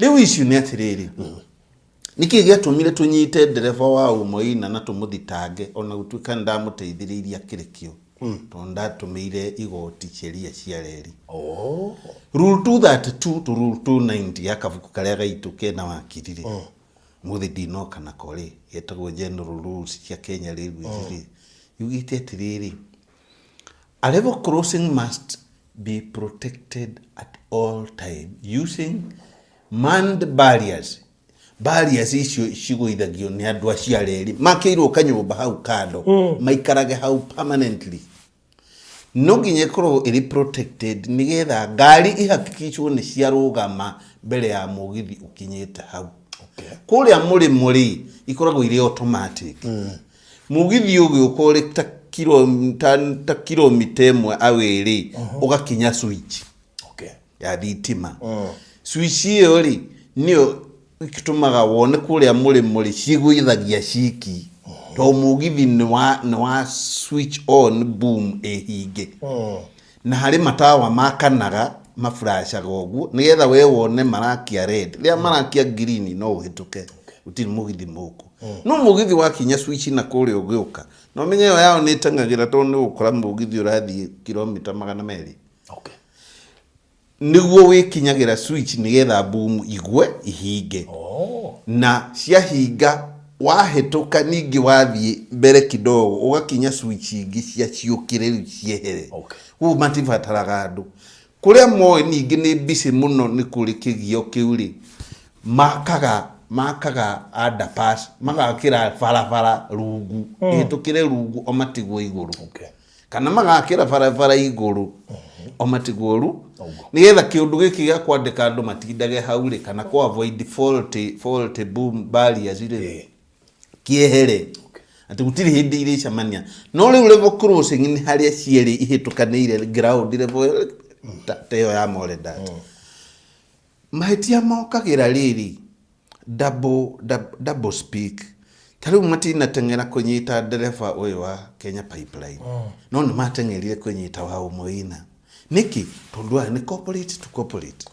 Rĩu issue nĩ atĩrĩrĩ, nĩkĩ gĩatũmire tũnyite ndereba wa Umoina na tũmũthitange ona gũtuĩka nĩ ndamũteithĩrĩirie akĩrekio, tondũ ndatũmĩire igoti sheria cia reri. Rule 232 to rule 290 ya kabuku karĩa gaitũ kena wakiri rĩ, mũthĩ ndinoka nako rĩ, getagwo General Rules cia Kenya Railways rĩ, yugĩte atĩrĩrĩ, a level crossing must be protected at all time using manned barriers. Barriers icio cigũithagio nĩ andũ acio a reri makĩirwo kanyũmba hau kando, maikarage hau permanently. No nginya ĩkorwo ĩrĩ protected nĩgetha ngari ihakikicwo nĩ ciarũgama mbere ya mũgithi ũkinyĩte hau. Kũrĩa mũrĩmo rĩ, ikoragwo irĩ automatic. Mũgithi ũgĩũka ũrĩ ta kilomita ĩmwe away rĩ, ũgakinya switch ya thitima. Switch ĩyo rĩ, nĩyo ĩtũmaga wone kũrĩa mũrĩmo rĩ, cigũithagia ciki. Tondũ mũgithi nĩ wa switch on boom ĩhinge. Na harĩ matawa makanaga maflashaga ũguo nĩgetha we wone marakia red. Rĩrĩa marakia green no ũhĩtũke. Gũtirĩ mũgithi mũkũ. No mũgithi wakinya switch na kũrĩa ũgĩũka, na ũmenye ĩyo yao nĩ ĩteng'agĩra tondũ nĩ ũgũkora mũgithi ũrathiĩ kilomita magana merĩ. Nĩguo wĩkinyagĩra switch nĩgetha boom igwe ihinge. Na ciahinga wahĩtũka ningĩ wathiĩ mbere kidogo ũgakinya switch ingĩ cia ciũkĩre rĩu ciehere. Koguo matibataraga andũ. Kũrĩa moĩ ningĩ nĩ busy mũno nĩ kũrĩ kĩgio kĩu rĩ, makaga underpass, magakĩra barabara rungu, ĩhĩtũkĩre rungu o matigwo igũrũ. Kana magakĩra barabara igũrũ o matigwo ru, nĩgetha kĩũndũ gĩkĩ gĩa kwandĩka andũ matindage hau rĩ, kana kũ avoid faulty boom barriers rĩ, Kĩehere atĩ gũtirĩ hĩndĩ irĩcemania. No rĩu level crossing nĩ harĩa cierĩ ihĩtũkanĩire ground level ta ta ĩyo ya Moredat. Mahĩtia mokagĩra rĩrĩ double, double, double speak. Ta rĩu matinateng'era kũnyita ndereba ũyũ wa Kenya Pipeline. No nĩ mateng'erire kũnyita wa Ũmoina. Nĩkĩ? Tondũ aya nĩ corporate to corporate.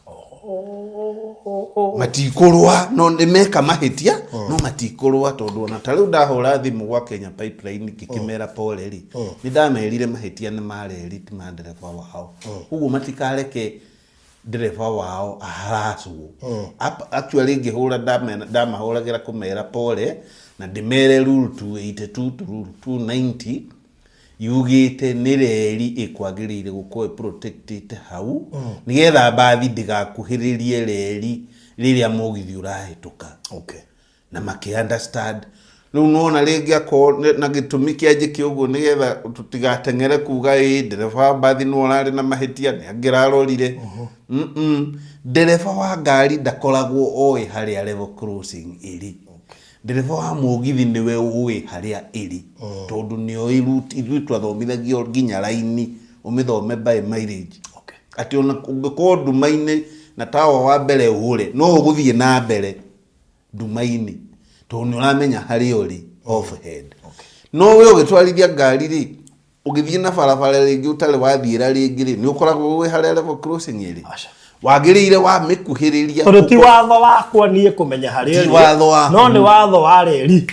Matikũrũa, no nĩ meka mahĩtia, no matikũrũa tondũ ona ta rĩu ndahũra thimũ gwa Kenya Pipeline ngĩkĩmera pole rĩ, nĩ ndamerire mahĩtia nĩ ma reri ti ma ndereba wao. Ũguo matikareke ndereba wao aharacwo. Actually ngĩhũra ndamahũragĩra kũmera pole na ndĩmere rule 282 to rule 290 yugĩte nĩ reri ĩkwagĩrĩire gũkorwo ĩ protectĩte hau nĩgetha mbathi ndĩgakuhĩrĩrie reri rĩrĩa mũgithi ũrahĩtũka. Na makĩ understand. Rĩu nĩwona rĩngĩ akorwo na gĩtũmi kĩa njĩke ũguo nĩgetha tũtigateng'ere kuga ĩ ndereba wa mbathi nĩwe ũrarĩ na mahĩtia nĩ angĩrarorire. Ndereba wa ngari ndakoragwo oĩ harĩa level crossing ĩrĩ. Ndereba wa mũgithi nĩwe ũĩ harĩa ĩrĩ tondũ nĩoĩ route. Ithuĩ twathomithagio nginya raini ũmĩthome by mileage. Atĩ ona ũngĩkorwo nduma-inĩ na tawa wa mbere ũre no ũgũthiĩ na mbere nduma-inĩ tondũ nĩ ũramenya harĩa ũrĩ off head. No we ũgĩtwarithia ngari rĩ, ũgĩthiĩ na barabara rĩngĩ ũtarĩ wathiĩra rĩngĩ rĩ, nĩ ũkoragwo ũĩ harĩa level crossing ĩrĩ. Wagĩrĩire wamĩkuhĩrĩria. Tondũ ti watho wakwa niĩ kũmenya harĩa Ti watho waku. No nĩ watho wa reri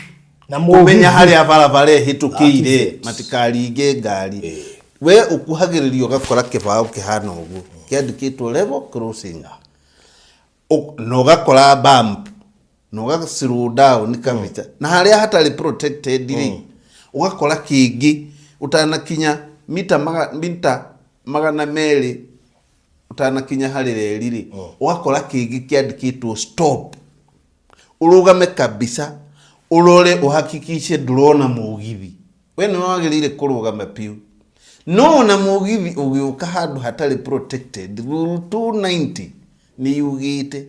na kũmenya harĩa barabara ĩhĩtũkĩire, matikaringe ngari. We ũkuhagĩrĩria ũgakora kĩbaũ kĩhana ũguo kĩandĩkĩtwo level crossing, na ũgakora bump na ũga slow down kabisa. Na harĩa hatarĩ protected rĩ, ũgakora kĩngĩ ũtanakinya mita 200 ũtanakinya harĩ reri rĩ, ũgakora kĩngĩ kĩandĩkĩtwo stop. Ũrũgame kabisa, ũrore, ũhakikishe ndũrona mũgithi. We nĩwe wagĩrĩire kũrũgama piũ. No ona mũgithi ũgĩũka handũ hatarĩ protected, rule 290 nĩ yugĩte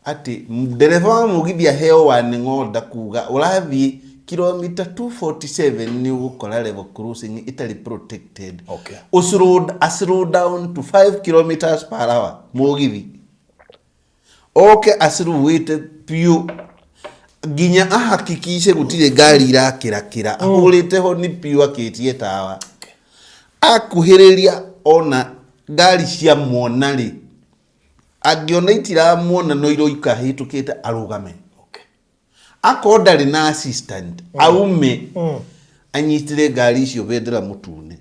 atĩ ndereba wa mũgithi aheo warning order kuga ũrathiĩ kilomita 247 nĩ ũgũkora level crossing ĩtarĩ protected. A slow down to 5 kilometers per hour mũgithi. Oke acirũĩte piũ nginya ahakikishe gũtirĩ ngari irakĩrakĩra, ahũrĩte honi piũ akĩtie tawa. Akuhĩrĩria ona ngari cia muona rĩ, angĩona itiramuona no iroika hĩtũkĩte arũgame. Akorwo ndarĩ na assistant, aume anyitĩre ngari icio bendera mũtune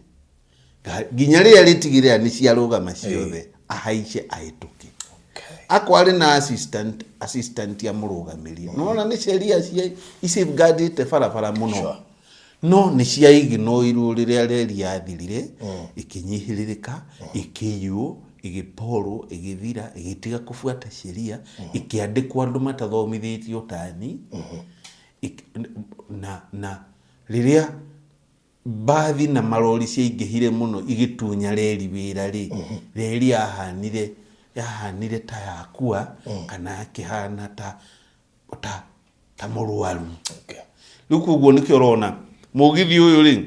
nginya rĩrĩa rĩtigĩrĩra nĩ ciarũgama ciothe, ahaice ahĩtũke. Akorwo arĩ na assistant, assistant amũrũgamĩrie. Nĩwona nĩ sheria cia i-safeguardĩte barabara mũno. No nĩ cia ignoirwo rĩrĩa reri yathirire, ĩkĩnyihĩrĩrĩka, ĩkĩiywo, ĩgĩporwo, ĩgĩthira, ĩgĩtiga kũbuata sheria, ĩkĩandĩkwo andũ matathomithĩtio tani. Na rĩrĩa mbathi na marori ciaingĩhire mũno igĩtunya reri wĩra rĩ, reri yahanire ta yakua kana yakĩhana ta mũrwaru. Rĩu koguo nĩkĩo ũrona mũgithi ũyũ rĩ,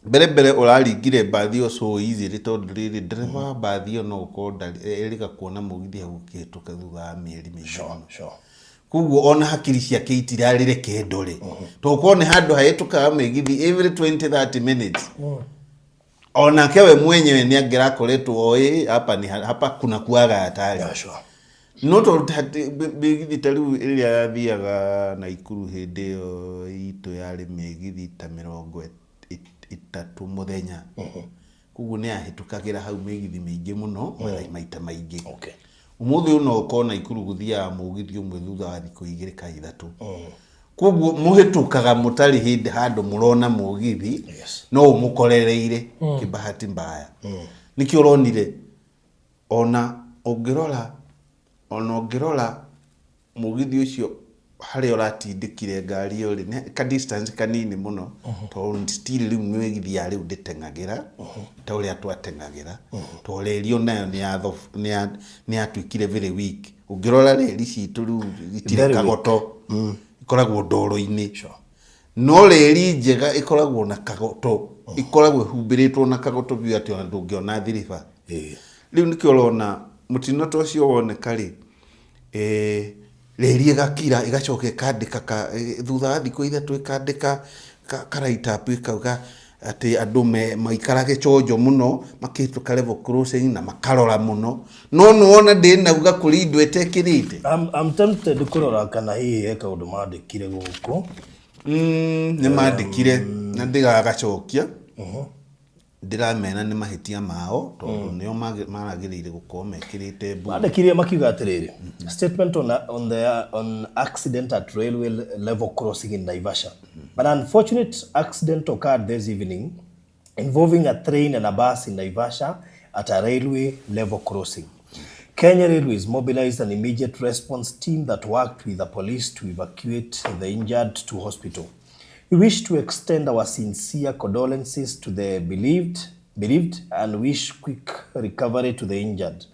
mbere mbere ũraringire mbathi ĩyo so easily tondũ rĩrĩ ndereba wa mbathi ĩyo no gũkorwo erĩga kuona mũgithi hau ũkĩhĩtũka thutha wa mĩeri mĩingĩ mũno. Koguo ona hakiri ciake itirarĩreke ndore. Tondũ korwo nĩ handũ hahĩtũkaga mĩgithi every 20-30 minutes. Onake we mwenyewe nĩ angĩrakoretwo oĩ hapa ni hapa kuna kuaga hatari. No tondũ mĩgithi ta rĩu ĩrĩa yathiaga Naikuru hĩndĩ ĩyo itũ yarĩ mĩgithi ta mĩrongo ĩtatũ mũthenya. Koguo nĩ yahĩtũkagĩra hau mĩgithi mĩingĩ mũno maita maingĩ. Ũmũthĩ ũyũ no ũkorwo Naikuru gũthiaga mũgithi ũmwe thutha wa thikũ igĩrĩ kana ithatũ. Koguo mũhĩtũkaga mũtarĩ hĩndĩ handũ mũrona mũgithi, no ũmũkorereire kĩbahati mbaya. Nĩkĩo ũronire ona ũngĩrora mũgithi ũcio harĩa ũratindĩkire ngari ĩyo rĩ, nĩ ka distance kanini mũno, tondũ still rĩu mĩgithi ya rĩu ndĩteng'agĩra ta ũrĩa twateng'agĩra, tondũ reri onayo nĩ yatuĩkire very weak. Ũngĩrora reri citũ rĩu itirĩ Very weak. kagoto. Ĩkoragwo ndoro-inĩ. No reri njega ĩkoragwo na kagoto, ĩkoragwo ĩhumbĩrĩtwo na kagoto biũ atĩ ona ndũngĩona thiriba. Rĩu nĩkĩo ũrona mũtino ta ũcio woneka rĩ, reri ĩgakira ĩgacoka ĩkandĩka ka, thutha wa thikũ ithatũ ĩkandĩka ka write up ĩkauga atĩ andũ maikarage chonjo mũno makĩhĩtũka level crossing na makarora mũno. No nĩwona ndĩnauga kũrĩ indo ĩtekĩrĩte. I'm tempted kũrora kana hihi he kaũndũ mandĩkire gũkũ. Nĩ mandĩkire na ndĩragacokia. Ndĩramera nĩ mahĩtia mao tondũ nĩo maragĩrĩire gũkorwo mekĩrĩte mbu. Mandĩkire makiuga atĩrĩrĩ, statement on accident at railway level crossing in Naivasha. An unfortunate accident occurred this evening involving a train and a bus in Naivasha at a railway level crossing. Kenya Railways mobilized an immediate response team that worked with the police to evacuate the injured to hospital. We wish to extend our sincere condolences to the bereaved and wish quick recovery to the injured.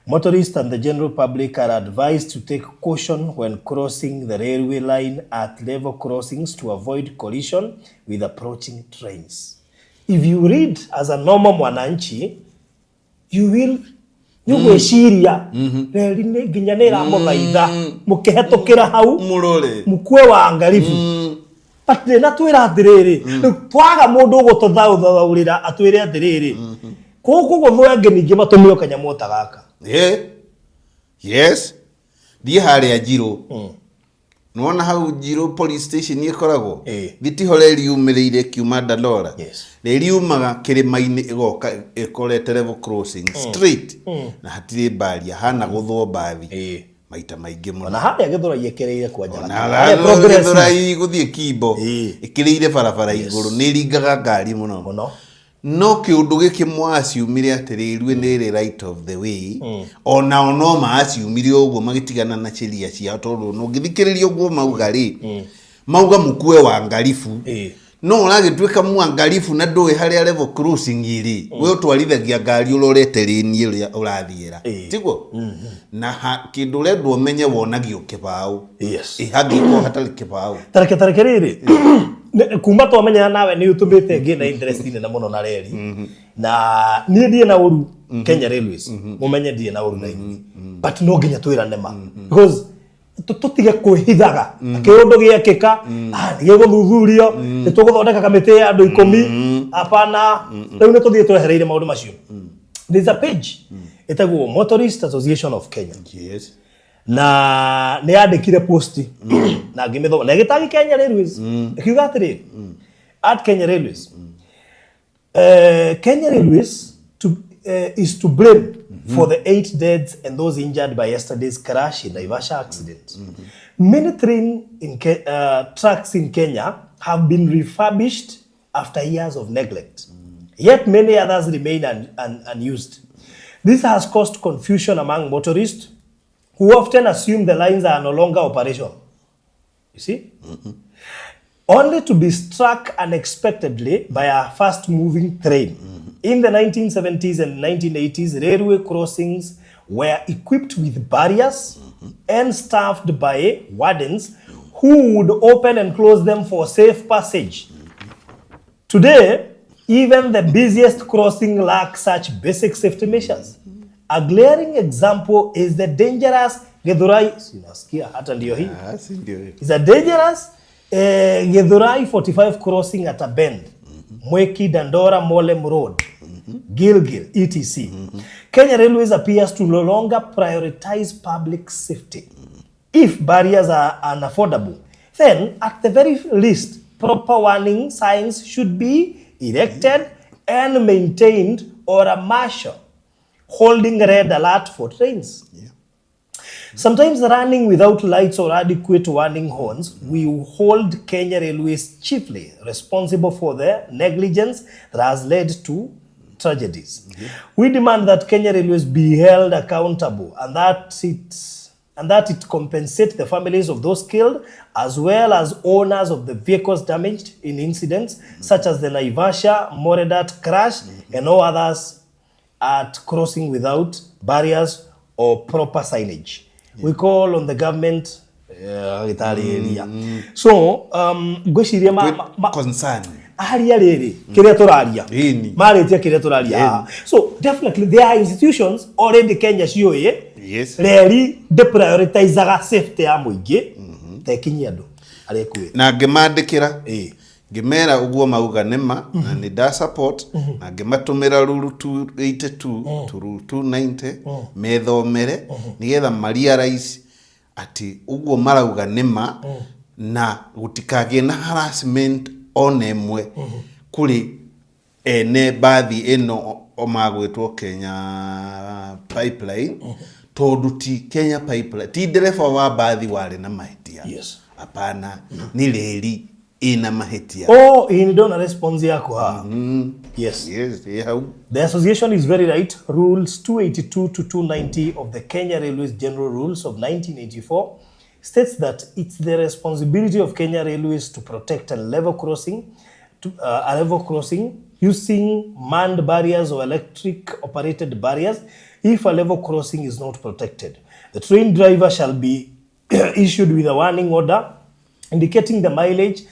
Motorists and the general public are advised to take caution when crossing the railway line at level crossings to avoid collision with approaching trains. If you read as a normal mwananchi, you will nĩũgwĩciria reri nĩ nginya nĩ ĩramũthaitha mũkĩhetũkĩra hau mũrore mukue waangalifu, but ndĩna twĩra atĩrĩrĩ, rĩu twaga mũndũ ũgũtũthaũthaũrĩra atwĩre atĩrĩrĩ, kũkũ gũthwenge ningĩ matũmĩo kanyamũ ta gaka. Yeah. Yes, thiĩ harĩa Njirũ, nĩwona hau Njirũ police station ĩkoragwo. Thitiho reri yumĩrĩire kiuma Dandora. Reri yumaga kĩrĩma-inĩ ĩgoka ĩkorete level crossing straight na hatirĩ mbaria hana gũthwo mbathi maita maingĩ mũno. Ona harĩa Gĩthũrai ĩkĩrĩire kwanja Ona harĩa Progressive. Gĩthũrai gũthiĩ Kimbo ĩkĩrĩire barabara igũrũ nĩ ĩringaga ngari mũno. Mũno. No kĩũndũ gĩkĩ mwaciumire atĩrĩrĩ nĩ ĩrĩ right of the way, onao no maciumire ũguo magĩtigana na sheria ciao tondũ ũngĩthikĩrĩria ũguo mauga rĩ, mauga mũkue wangaribu. No ũragĩtuĩka mwangaribu na ndũĩ harĩa level crossing ĩrĩ, we ũtwarithagia ngari ũrorete rĩni ĩrĩa ũrathiĩra, tiguo? Na kĩndũ ũrendwo ũmenye wonagio kĩbaũ. Hangĩkorwo hatarĩ kĩbaũ. Tareke rĩrĩ, kuma twamenyana nawe nĩ ũtũmĩte ngĩe na interest nene mũno na reri, na niĩ ndirĩ na ũru Kenya Railways, mũmenye ndirĩ na ũru na inyuĩ, but no nginya twĩrane ma because tũtige kwĩhithaga kĩũndũ gĩekĩka, nĩ gĩgũthuthurio, nĩ tũgũthondeka kamĩtĩ ya andũ 10. Hapana, rĩu nĩ tũthiĩ twehereire maũndũ macio. There's a page ĩtagwo Motorist Association of Kenya. Na nĩ yandĩkire post na ngĩmĩthoma na ĩgĩtagi Kenya Railways, ĩkiuga atĩrĩrĩ, at Kenya Railways, Kenya Railways is to blame for the 8 deaths and those injured by yesterday's crash in Naivasha accident. Many train in tracks in Kenya have been refurbished after years of neglect. Yet many others remain unused. This has caused confusion among motorists who often assume the lines are no longer operational. You see? Only to be struck unexpectedly by a fast-moving train. In the 1970s and 1980s, railway crossings were equipped with barriers and staffed by wardens who would open and close them for safe passage. Today, even the busiest crossing lacks such basic safety measures. A glaring example is the dangerous Githurai, sinasikia hata ndio hii. Si ndio hiyo. Is a dangerous Githurai 45 crossing at a bend. Mwiki Dandora Molem Road, Gilgil, etc. Kenya Railways appears to no longer prioritize public safety. If barriers are unaffordable, then at the very least, proper warning signs should be erected and maintained, or a marshal holding red alert for trains. Sometimes running without lights or adequate warning horns, we hold Kenya Railways chiefly responsible for the negligence that has led to tragedies. We demand that Kenya Railways be held accountable and that it compensate the families of those killed as well as owners of the vehicles damaged in incidents such as the Naivasha Moredat crash and all others at crossing without barriers or proper signage. We call on the government Agagĩtarĩrĩria. So ngwĩciria Concern. Aria rĩrĩ kĩrĩa tũraria. Ĩni. Marĩtie kĩrĩa tũraria haha. So definitely there are institutions already Kenya ciũĩ reri ndĩprioritizaga safety ya mũingĩ ta ĩkinyie andũ arĩa ĩkuĩte. Na ngĩmandĩkĩra, ngĩmera ũguo mauga nĩma na nĩ nda support, na ngĩmatũmĩra rule 282 to rule 290 methomere nĩgetha ma realize atĩ ũguo marauga nĩma na gũtikagĩe na harassment ona ĩmwe kũrĩ ene mbathi ĩno o magwĩtwo Kenya Pipeline, tondũ ti Kenya Pipeline, ti ndereba wa mbathi warĩ na mahĩtia. Hapana, nĩ reri ĩna mahĩtia. Oh, ĩĩ, ndona response yako haha. Yes. Yes, ĩ hau. The association is very right. Rules 282 to 290 of the Kenya Railways General Rules of 1984 states that it's the responsibility of Kenya Railways to protect a level crossing, a level crossing using manned barriers or electric operated barriers if a level crossing is not protected. The train driver shall be issued with a warning order indicating the mileage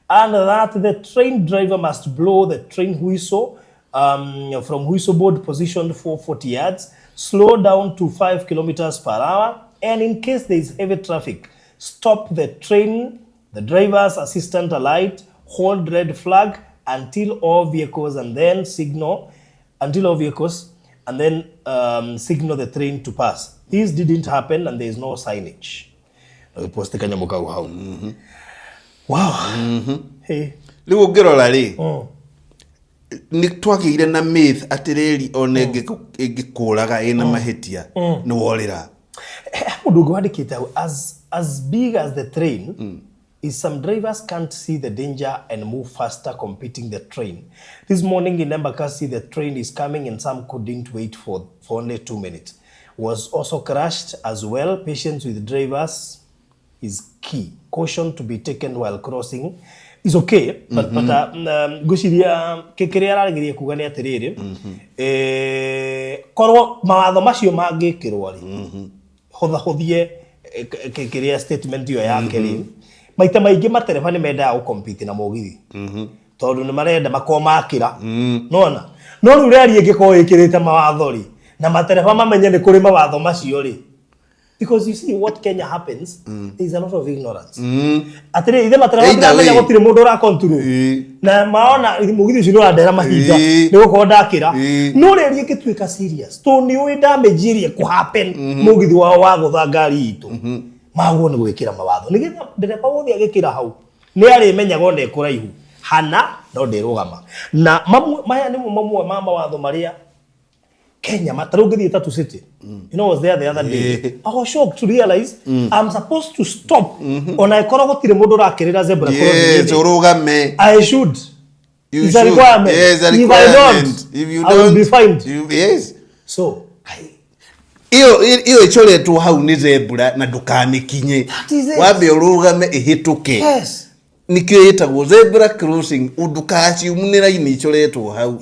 and that the train driver must blow the train whistle from whistle board positioned 440 yards, slow down to 5 kilometers per hour, and in case there is heavy traffic, stop the train, the driver's assistant alight, hold red flag until all vehicles and then signal, until all vehicles and then signal the train to pass. This didn't happen and there is no signage. Post kanyamũ kau hau. Wow. Hey. Rĩu ũngĩrora rĩ, nĩ twagĩire na myth atĩ reri ona ĩngĩkũraga ĩna mahĩtia nĩ worĩra. Mũndũ ũngĩ wandĩkĩte hau, as big as the train is, some drivers can't see the danger and move faster competing the train. This morning in Embakasi, the train is coming and some couldn't wait for only 2 minutes. Was also crashed as well. Patience with drivers is key. Caution to be taken while crossing is okay, but ngwĩciria kĩrĩa arageria kuga nĩ atĩrĩrĩ, korwo mawatho macio mangĩkĩrwo rĩ, hũthahũthie kĩrĩa statement ĩyo yake rĩ, maita maingĩ matereba nĩ mendaga gũcompete na mũgithi tondũ nĩ marenda makorwo makĩra nona, no rĩu reri ĩngĩkorwo ĩkĩrĩte mawatho rĩ, na matereba mamenye nĩ kũrĩ mawatho macio rĩ, because you see what Kenya happens, there is a lot of ignorance. Atĩrĩ, ithe matereba Either matiramenya way. gũtirĩ mũndũ ũra control. Na maona mũgithi ũcio nĩ ũrandehera mahinda nĩ gũkorwo ndakĩra. No reri ĩngĩtuĩka serious tondũ nĩ ũĩ damage ĩrĩa ĩkũ happen mũgithi wao wagũtha ngari itũ, magwo nĩ gwĩkĩra mawatho nĩgetha ndereba wothe agĩkĩra hau nĩ arĩmenyaga ona ĩkũraihu hana no ndĩrũgama. Na mamwe maya nĩmo mamwe ma mawatho marĩa Kenya matarĩ ũngĩthiĩ Tatu City. I was there the other day. I was shocked to realize I'm supposed to stop ona ĩkorwo gũtirĩ mũndũ ũrakĩrĩra zebra crossing. Ũrũgame. I should. You It's a should. requirement. Yes, a If I requirement. don't, If you I will be don't, fined. Yes. So, I, Ĩyo ĩyo ĩcoretwo hau nĩ zebra na ndũkamĩkinye. That is it. Wambe ũrũgame ĩhĩtũke. Nĩkĩo ĩtagwo zebra crossing, ndũkaciumu nĩ raini icoretwo hau.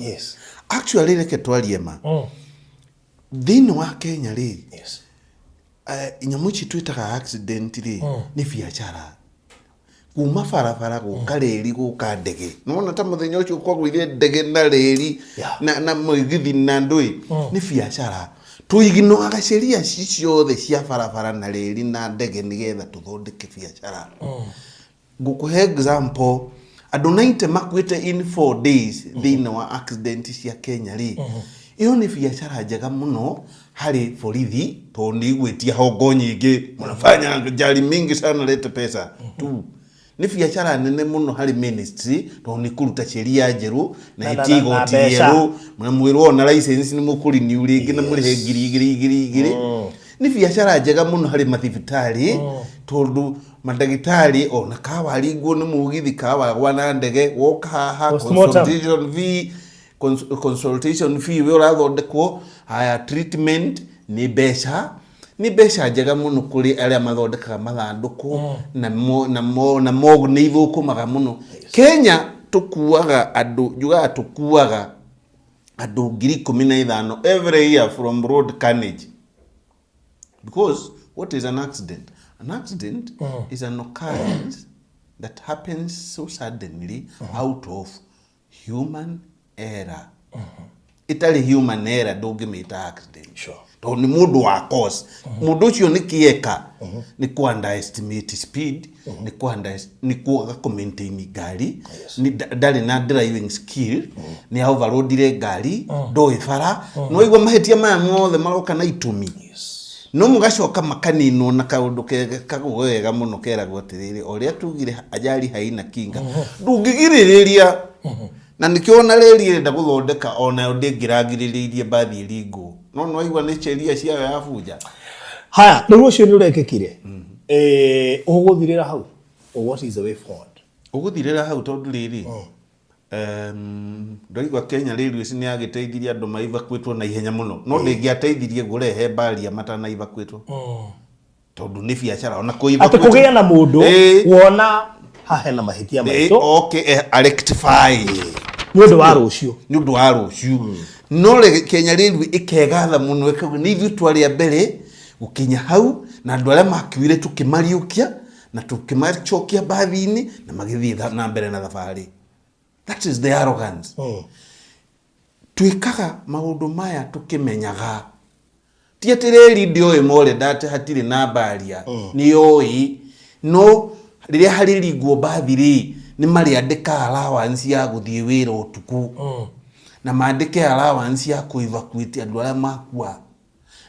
Actually reke twarie ma. Thĩinĩ wa Kenya rĩ, nyamũ ici twĩtaga accident rĩ, nĩ biacara. Kuma barabara gũka reri gũka ndege. Nĩwona ta mũthenya ũcio kwagũire ndege na reri na mũgithi na ndũĩ, nĩ biacara. Tũiginoaga sheria ici ciothe cia barabara na reri na ndege nĩgetha tũthondeke biacara. Ngũkũhe example, andũ 90 makuĩte in 4 days thĩinĩ wa accident cia Kenya rĩ, ĩyo nĩ biacara njega mũno harĩ borithi tondũ nĩ igwĩtia hongo nyingĩ, mnafanya njari mingi sana, lete pesa tu. Nĩ biacara nene mũno harĩ ministry tondũ nĩ kũruta sheria njerũ na ĩtie Na igoti mbeca. rĩerũ, na mwĩrwo ona license nĩ mũkũrenew rĩngĩ na mũrĩhe ngiri igĩrĩ igĩrĩ igĩrĩ. Nĩ biacara njega mũno harĩ mathibitarĩ tondũ mandagĩtarĩ ona kawaringwo nĩ mũgithi kawagwa na ndege woka haha Postmortem. consultation fee, consultation fee we ũrathondekwo, haya treatment nĩ mbeca, nĩ mbeca njega mũno kũrĩ arĩa mathondekaga mathandũkũ na na na morgue nĩ ithũkũmaga mũno. Kenya tũkuaga andũ, njugaga tũkuaga andũ ngiri ikũmi na ithano every year from road carnage. Because what is an accident? An accident is an occurrence that happens so suddenly out of human error. Ĩtarĩ human error ndũngĩmĩta accident. Sure. Tondũ nĩ mũndũ wa cause. Mũndũ ũcio nĩ kĩeka nĩ kũ underestimate speed, nĩ kũ nĩ kwaga kũ maintain ngari, nĩ ndarĩ na driving skill, nĩ overloadire ngari, ndoĩ bara. No igua mahĩtia maya mothe maroka na itũmi. No mũgacoka makaninwo na kaũndũ kega kagwo wega mũno keragwo atĩrĩrĩ, o ũrĩa tugire ajali haina kinga, ndũngĩgirĩrĩria. Na nĩkĩo ona reri ĩrenda gũthondeka onayo ndĩngĩragirĩrĩirie mbathi ĩringwo, no nĩwaigua nĩ sheria ciayo yabunja. Haya, rĩu ũcio nĩ ũrekĩkire, ũgũthirĩra hau or what is the way forward? Ũgũthirĩra hau tondũ rĩrĩ, ndaigua Kenya Railways nĩ yagĩteithirie andũ maivakuĩtwo na ihenya mũno, no ndĩngĩateithirie kũrehe mbaria matanaivakuĩtwo, tondũ nĩ biacara ona atĩ kũgĩa na mũndũ wona haha hena mahĩtia maitũ, okay, a rectify nĩ ũndũ wa rũciũ. Nĩ ũndũ wa rũciũ. No Kenya Railway ĩkegatha mũno ĩkauga nĩ ithuĩ twarĩ a mbere gũkinya hau, na andũ arĩa makuire tũkĩmariũkia na tũkĩmacokia mbathi-inĩ na magĩthiĩ na mbere na thabarĩ. That is the arrogance. Twĩkaga maũndũ maya tũkĩmenyaga ti atĩ reri ndĩoĩ more atĩ hatirĩ na mbaria, nĩ yoĩ, no rĩrĩa harĩringwo mbathi rĩ, nĩ marĩandĩka allowance ya gũthiĩ wĩra ũtukũ na mandĩke allowance ya kũ-evacuate andũ arĩa makua.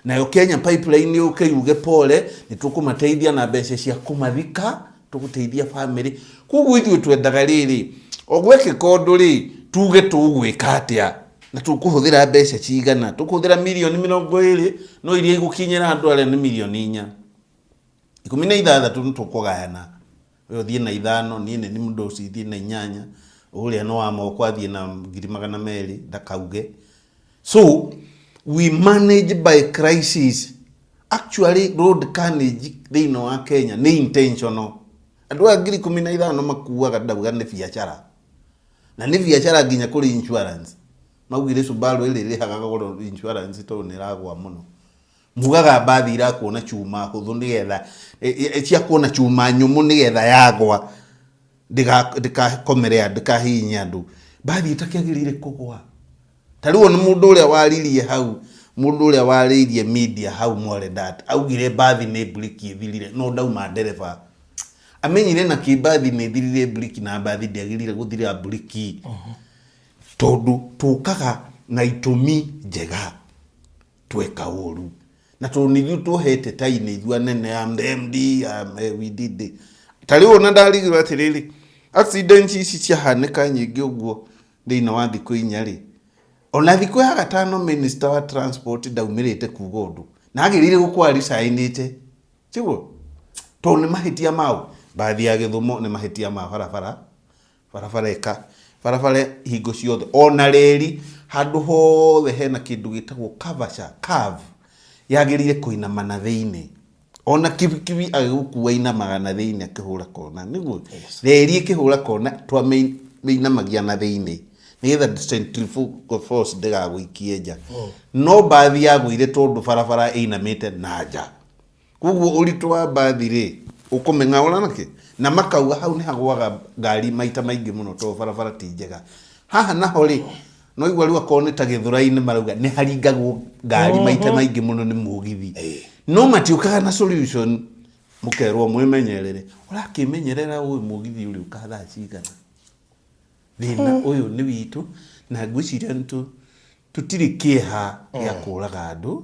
Nayo Kenya Pipeline yũke yuge pole, nĩ tũkũmateithia na mbeca cia kũmathika, tũgũteithia family. Koguo ithuĩ twendaga rĩrĩ, o gwekĩka ũndũ rĩ, tuge tũgwĩka atĩa na tũkũhũthĩra mbeca cigana. Tũkũhũthĩra mirioni 20, no iria igũkinyĩra andũ arĩa nĩ mirioni 4, 16 nĩ tũkũgayana. We ũthiĩ na 5, niĩ nĩ mũndũ ũcio thiĩ na 8, ũrĩa no wa moko athiĩ na 200,000 ndakauge. So we manage by crisis. Actually, road carnage thĩinĩ wa Kenya nĩ intentional. Andũ aya 15,000 makuaga, ndauga nĩ biacara, na nĩ biacara nginya kũrĩ insurance. Maugire Subaru ĩrĩ ĩrĩhaga goro insurance tondũ nĩ ĩragũa mũno. Mugaga mbathi irakuona cuma hũthũ nĩgetha cia kuona cuma nyũmũ, nĩgetha yagwa ndĩkakomere andũ, ndĩkahihinye andũ. Mbathi ĩtakĩagĩrĩire kũgwa. Ta rĩu ona mũndũ ũrĩa waririe hau, mũndũ ũrĩa warĩirie media hau Mwaredat, augire mbathi nĩ mburiki ĩthirire, no ndauma ndereba amenyire na kĩ mbathi nĩ ĩthirire mburiki, na mbathi ndĩagĩrĩire gũthira mburiki, tondũ tũkaga na itũmi njega tweka ũru, na tondũ nĩ ithuĩ tuohete tai, nĩ ithuĩ anene, am the MD, am, we did it. Ta rĩu ona ndarigirwo atĩrĩrĩ, accident ici ciahanĩka nyingĩ ũguo thĩinĩ wa thikũ 4 rĩ, ona thikũ ya gatano minister wa transport ndaumĩrĩte kuga ũndũ, na agĩrĩire gũkorwo aricainĩte, tiguo? Tondũ nĩ mahĩtia mao. Mbathi ya Gĩthumo nĩ mahĩtia ma barabara. Barabara ĩka barabara hingo ciothe, ona reri handũ hothe hena kĩndũ gĩtagwo curvature, curve, yagĩrĩire kũinama na thĩinĩ. Ona kibikibi agĩgũkua inamaga na thĩinĩ akĩhũra kona, nĩguo reri ĩkĩhũra kona twamĩinamagia na thĩinĩ nĩgetha centrifugal force ndĩgagũikie nja. No mbathi yagũire tondũ barabara ĩinamĩte na nja, koguo ũritũ wa mbathi rĩ ũkũmĩng'aũra nakĩ, na makauga hau nĩ hagũaga ngari maita maingĩ mũno tondũ barabara ti njega. Haha naho rĩ, no igua rĩu akorwo nĩ ta Gĩthũrai-inĩ marauga nĩ haringagwo ngari maita maingĩ mũno nĩ mũgithi, no matiũkaga na solution. Mũkerwo mwĩmenyerere. Ũrakĩmenyerera ũĩ mũgithi ũrĩũka thaa cigana? Thĩna ũyũ nĩ witũ, na ngwĩciria nĩ tũtirĩ kĩeha gĩa kũraga andũ,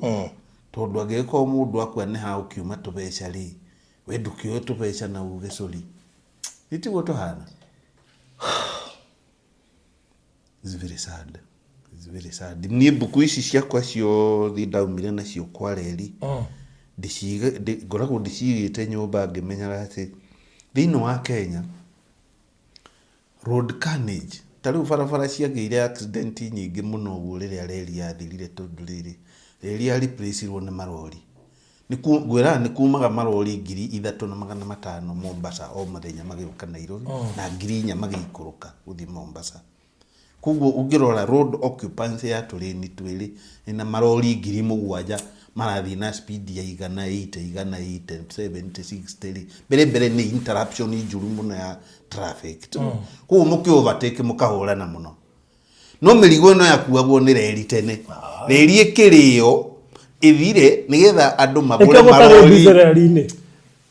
tondũ angĩgĩkorwo mũndũ akua nĩ hagũkiuma tũbeca rĩ, we ndũkĩoe tũbeca na uge sorry. Nĩ tiguo tũhana? It's very sad. It's very sad. Niĩ mbuku ici ciakwa ciothe ndaumire nacio kwa reri, ngoragwo ndĩcigĩte nyũmba ngĩmenyaga atĩ thĩinĩ wa Kenya road carnage, ta rĩu barabara ciagĩire accident nyingĩ mũno ũguo rĩrĩa reri yathirire, tondũ rĩrĩ reri ya replace-irwo nĩ marori. Ngwĩraga nĩ kumaga marori 3,500 Mombasa o mũthenya magĩũka Nairobi, na 4,000 magĩikũrũka gũthiĩ Mombasa. Koguo ũngĩrora road occupancy ya tũrĩni twĩrĩ ĩna marori 7,000. Marathiĩ na speed ya 180, 180, 70, 60 rĩ, mbere mbere nĩ interruption njũru mũno ya traffic. Koguo mũkĩ overtake mũkahũrana mũno. No mĩrigo ĩno yakuagwo nĩ reri tene. Reri ĩkĩrĩo ĩthire nĩgetha andũ magũre Nĩkĩo gũtarĩ marori. diesel reri-inĩ.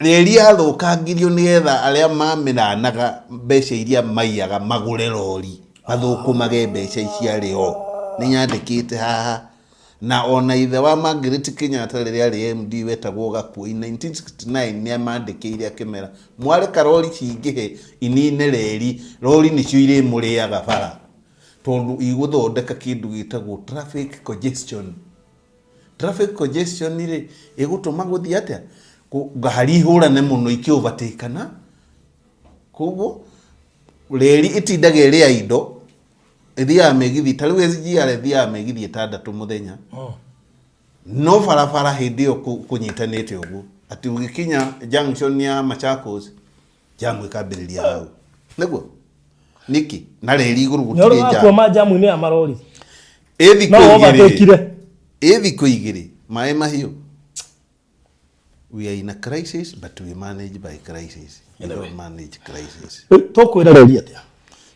Reri yathũkangirio nĩgetha arĩa mamĩranaga mbeca iria maiyaga magũre rori mathũkũmage mbeca ici arĩ o. Nĩ nyandĩkĩte haha. Na ona ithe wa Margaret Kenyatta rĩrĩa arĩ MD wetagwo Gakuo in 1969 nĩ amandĩkĩire akĩmera mwareka rori cingĩhe inine reri, rori nĩcio irĩmũrĩaga bara tondũ igũthondeka kĩndũ gĩtagwo traffic congestion. Traffic congestion rĩ ĩgũtũma gũthiĩ atĩa? Ngari ihũrane mũno ikĩ overtake-ana. Koguo reri ĩtindaga ĩrĩ ya indo, ĩthiaga mĩgithi ta rĩu SGR ĩthiaga mĩgithi 6 mũthenya. No barabara hĩndĩ ĩyo kũnyitanĩte ũguo atĩ ũgĩkinya junction ya Machakos jamu ĩkambĩrĩria hau. Nĩguo nĩkĩ na reri igũrũ Nĩ ũrĩ gũtirĩ wakua jamu. ma jamu-inĩ ya marori. Ĩ thikũ No igĩrĩ, overtake-ire. ĩ thikũ igĩrĩ maĩ mahiũ. We are in a crisis but we manage by crisis. We don't manage crisis. Tũkwĩra reri atĩa?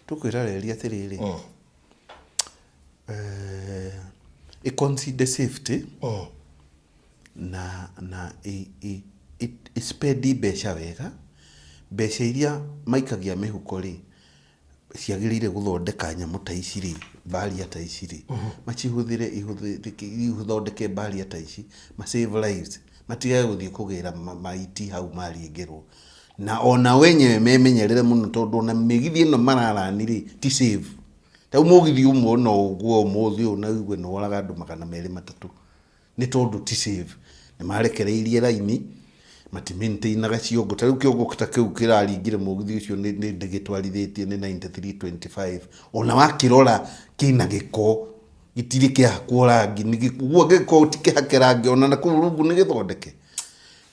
Tũkwĩra reri atĩrĩrĩ, ĩ consider safety na ĩ spend mbeca wega. Mbeca iria maikagia mĩhuko rĩ, ciagĩrĩire gũthondeka nyamũ ta ici rĩ, barrier ta ici rĩ, macihũthĩre ithondeke barrier ta ici, ma save lives, matigage gũthiĩ kũgĩra maiti hau maringĩrwo. Na ona wenyewe memenyerere mũno tondũ ona mĩgithi ĩno mararani rĩ, ti safe. Ta rĩu mũgithi ũmwe no ũgũe ũmũthĩ ũyũ na ũigue nĩ woraga andũ 203. Nĩ tondũ ti safe. Nĩ marekereirie raini, mati maintainaga ciongo. Ta rĩu kĩongo ta kĩu kĩraringire mũgithi ũcio nĩ ndĩgĩtwarithĩtie nĩ 9325. Ona wakĩrora kĩna gĩko, gĩtirĩ kĩahakwo rangi, ũguo angĩkorwo ti kĩhake rangi ona nakũu rungu nĩ gĩthondeke.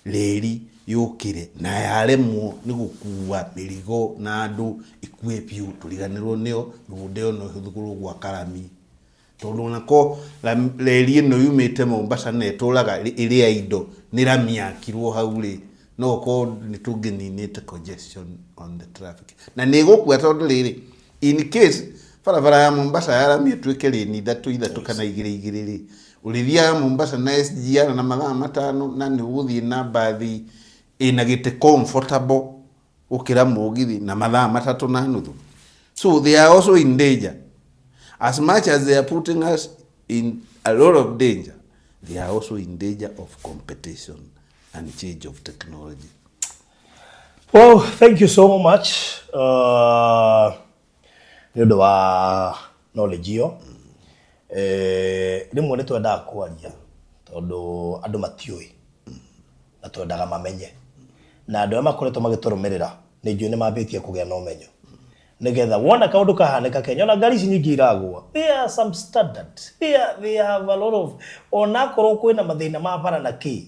Reri yũkĩre na yaremwo nĩ gũkua mĩrigo na andũ ĩkue biũ tũriganĩrwo nĩyo, mĩgũnda ĩyo no ĩhũthĩrwo gwaka rami. Tondũ onako reri ĩno yumĩte Mombasa na ĩtũraga ĩrĩ ya indo nĩ rami yakirwo hau rĩ, no ũkorwo nĩ tũngĩninĩte congestion on the traffic. Na nĩ ĩgũkua tondũ rĩrĩ, in case barabara ya Mombasa ya rami ĩtuĩke lane 3 3 kana 2 2 rĩ, ũrĩthiaga Mombasa na SGR na mathaa 5 na nĩ ũgũthiĩ na mbathi ĩna gĩtĩ comfortable gũkĩra mũgithi na mathaa 3.5. So they are also in danger. As much as they are putting us in a lot of danger, they are also in danger of competition and change of technology. Well, thank you so much. Nĩ ũndũ wa knowledge ĩyo. Rĩmwe nĩ twendaga kwaria tondũ andũ matiũĩ na twendaga mamenye. Na andũ arĩa makoretwo magĩtũrũmĩrĩra nĩ njũĩ nĩ mambĩtie kũgĩa na ũmenyo. Nĩgetha wona kaũndũ kahanĩka Kenya, ona ngari ici nyingĩ iragũa, there are some standard. They have a lot of, onakorwo kwĩna mathĩna ma bara na kĩ,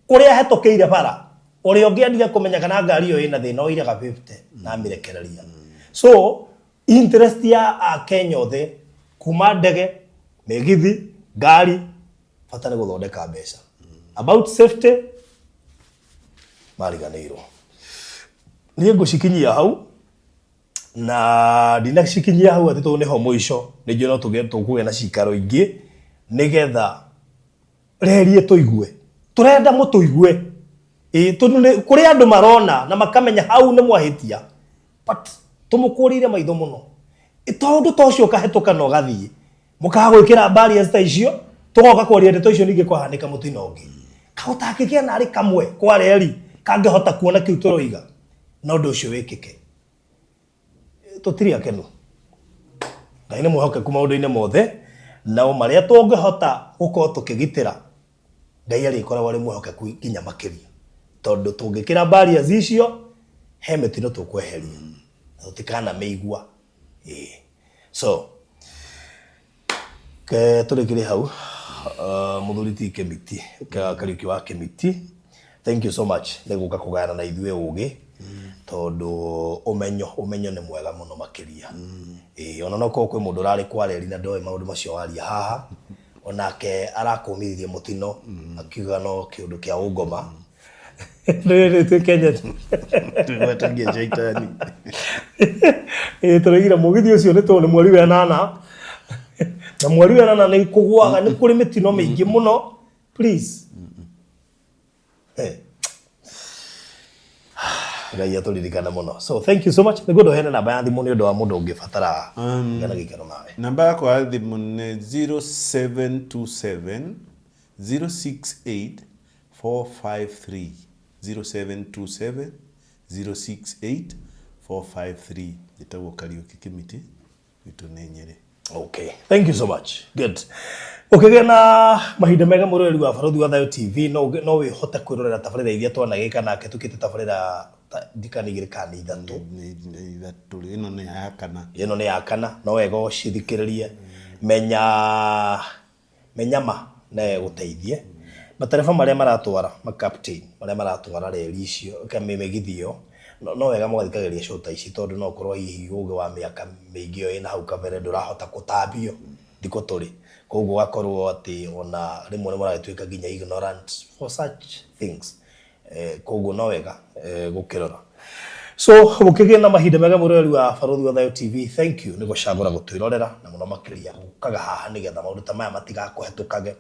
kũrĩa hetũkĩire bara, ũrĩa ũngĩendire kũmenya kana ngari ĩyo ĩna thĩna oire ga 50 na amĩrekereria. So, interest ya Akenya othe, kuma ndege, mĩgithi, ngari, bata nĩ gũthondeka mbeca. About safety, mariganĩirwo. Niĩ ngũcikinyia hau, na ndinacikinyia hau atĩ tondũ nĩho mũico, nĩ njũĩ no tũkũgĩa na cikaro ingĩ, nĩgetha reri ĩtũigue. Tũrenda mũtũigue. Ĩ, tondũ nĩ kũrĩ andũ marona na makamenya hau nĩ mwahĩtia, but tũmũkũrĩire maitho mũno. Tondũ ta ũcio ũkahĩtũka na ũgathiĩ, mũkaga gwĩkĩra barriers ta icio, tũgoka kwaria ndeto icio ningĩ kwahanĩka mũtino ũngĩ. Kaũtangĩgĩa narĩ kamwe kwa reri kangĩhota kuona kĩu tũroiga, na ũndũ ũcio wĩkĩke. Tũtirĩ akenu. Ngai nĩ mwĩhokeku maũndũ-inĩ mothe, nao marĩa tũngĩhota gũkorwo tũkĩgitĩra, Ngai arĩkoragwo arĩ mwĩhokeku nginya makĩria. Tondũ tũngĩkĩra barriers icio, he mĩtino tũkweheria. Na tũtikanamĩigua. Ĩĩ. So, ke tũrĩkĩrie hau, mũthuri ti Kĩmiti, Kariũki wa Kĩmiti, thank you so much nĩ gũka kũgayana na ithuĩ ũgĩ, tondũ ũmenyo nĩ mwega mũno makĩria. Ĩĩ, ona no korwo kwĩ mũndũ ũrarĩ kwa reri na ndoĩ maũndũ macio waria haha, Onake arakũmithirie mũtino akiuga no kĩũndũ kĩa ũngoma. Rĩrĩ twĩ Kenya. Twĩgwatagia caitani. Ĩĩ, tũraigire mũgithi ũcio nĩ tondũ nĩ mweri wa ĩnana, na mweri wa ĩnana nĩ kũgũaga, nĩ kũrĩ mĩtino mĩingĩ mũno, please. Eh. Ngai atũririkane mũno. So thank you so much. Nĩngwenda ũheane namba ya thimũ nĩ ũndũ wa mũndũ ũngĩbatara kũgĩa na gĩikaro nawe. Namba yakwa ya thimũ nĩ 0727 068 453, 0727 068 453. Njĩtagwo Kariũki Kĩmiti, gwitũ nĩ Nyĩrĩ. Okay, thank you so much. Good. Ũkĩgĩa na mahinda mega mũroreri wa Barũthi wa Thayũ TV, no wĩhote kwĩrorera tabarĩra iria twanagĩka nake tũkĩte tabarĩra ndikana igĩrĩ kana nĩ ithatũ. Nĩ ithatũ, ĩno nĩ ya kana. Ĩno nĩ ya kana, no wega ũcithikĩrĩrie. Menya menya ma na ĩgũteithie. Matereba marĩa maratwara, ma captain marĩa maratwara reri icio, mĩgithi ĩyo, no wega mũgathikagĩrĩria show ta ici tondũ no ũkorwo hihi ũgĩ wa mĩaka mĩingĩ ĩyo ĩna hau kabere ndũrahota gũtambio thikũ tũrĩ. Koguo ũgakorwo atĩ ona rĩmwe nĩ mũragĩtuĩka nginya ignorant for such things. Koguo no wega gũkĩrora. So gũkĩgĩa na mahinda mega mũroreri wa Barũthi wa Thayũ TV, thank you nĩ gũcagũra gũtwĩrorera na mũno makĩria gũkaga haha nĩgetha maũndũ ta maya matigakũhetũkage.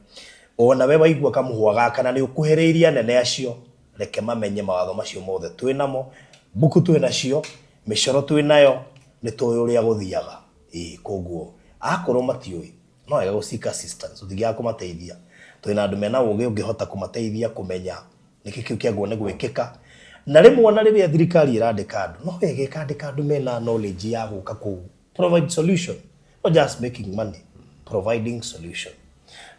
Ona we waigua kamũhwa gaka na nĩ ũkuhĩrĩirie anene acio, reke mamenye mawatho macio mothe twĩ namo, mbuku twĩ nacio, mĩcoro twĩ nayo, nĩ tũĩ ũrĩa gũthiaga. Ĩĩ, koguo akorwo matiũĩ, no wega gũ seek assistance, ũtingĩaga kũmateithia. Twĩna andũ mena ũgĩ ũngĩhota kũmateithia kũmenya nĩkĩ kĩu kĩagwo nĩ gwĩkĩka. Na rĩmwe ona rĩrĩa thirikari ĩrandĩka andũ, no wega ĩkandĩka andũ mena knowledge ya gũka kũ provide solution, not just making money, providing solution.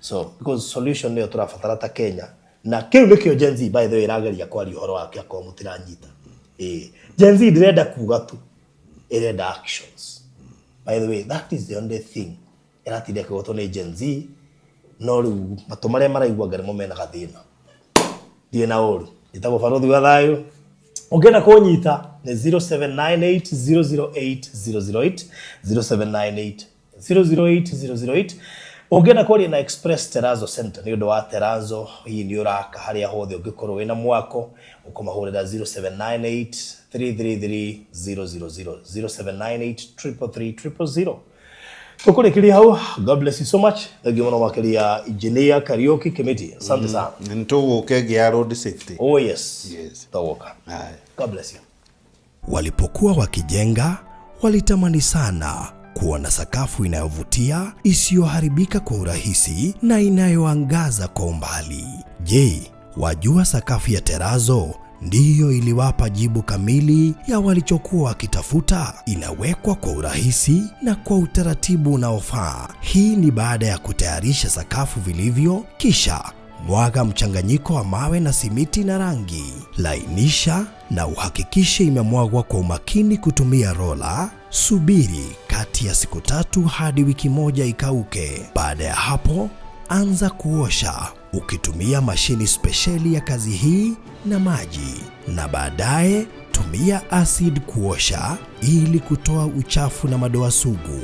So because solution nĩyo tũrabatara ta Kenya, na kĩu nĩkĩo Gen Z by the way ĩrageria kwaria ũhoro wakĩo akorwo mũtiranyita. Ĩĩ, Gen Z ndĩrenda kuga tu, ĩrenda actions. By the way, that is the only thing ĩratinda ĩkĩgwetwo nĩ Gen Z, no rĩu matũ marĩa maraigua anga nĩmo mena gathĩna. Ndirĩ na ũru. Njĩtagwo Barũthi wa Thayũ. Ũngĩenda kũnyita nĩ 0798 008 008, 0798 008 008. Ũngĩenda kwaria na Express Terrazzo Center nĩ ũndũ wa terrazzo, hihi nĩ ũraka harĩa hothe ũngĩkorwo wĩna mwako, ũkũmahũrĩra 0798 333 000, 0798 333 000. Tũkũrĩkĩria hau. God bless you so much. Thank you mũno makĩria, Engineer Kariuki Kimiti. Asante sana. Nĩ tũgũka ĩngĩ ya road safety. Oh yes. Yes. Tũgũka. Haya. God bless you. Walipokuwa wakijenga, walitamani sana kuwa na sakafu inayovutia, isiyoharibika kwa urahisi na inayoangaza kwa umbali. Je, wajua sakafu ya terrazzo ndiyo iliwapa jibu kamili ya walichokuwa wakitafuta? Inawekwa kwa urahisi na kwa utaratibu unaofaa. Hii ni baada ya kutayarisha sakafu vilivyo, kisha mwaga mchanganyiko wa mawe na simiti na rangi. Lainisha na uhakikishe imemwagwa kwa umakini kutumia rola. Subiri kati ya siku 3 hadi wiki 1 ikauke. Baada ya hapo, anza kuosha ukitumia mashini spesheli ya kazi hii na maji, na baadaye tumia acid kuosha ili kutoa uchafu na madoa sugu.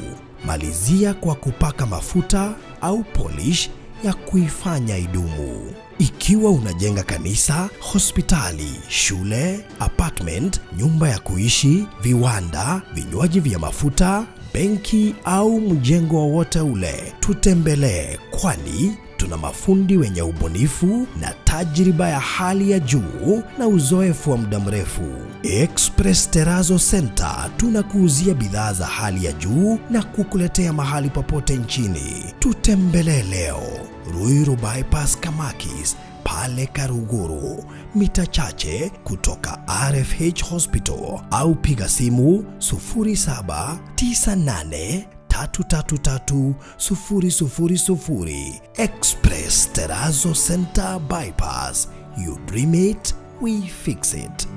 Malizia kwa kupaka mafuta au polish ya kuifanya idumu. Ikiwa unajenga kanisa, hospitali, shule, apartment, nyumba ya kuishi, viwanda, vinywaji vya mafuta, benki au mjengo wowote ule, tutembelee, kwani tuna mafundi wenye ubunifu na tajriba ya hali ya juu na uzoefu wa muda mrefu. Express Terrazzo Center tunakuuzia bidhaa za hali ya juu na kukuletea mahali popote nchini. Tutembelee leo Ruiru Bypass Kamakis pale Karuguru, mita chache kutoka RFH Hospital, au piga simu 0798 333 000. Express Terrazzo Center Bypass. You dream it, we fix it.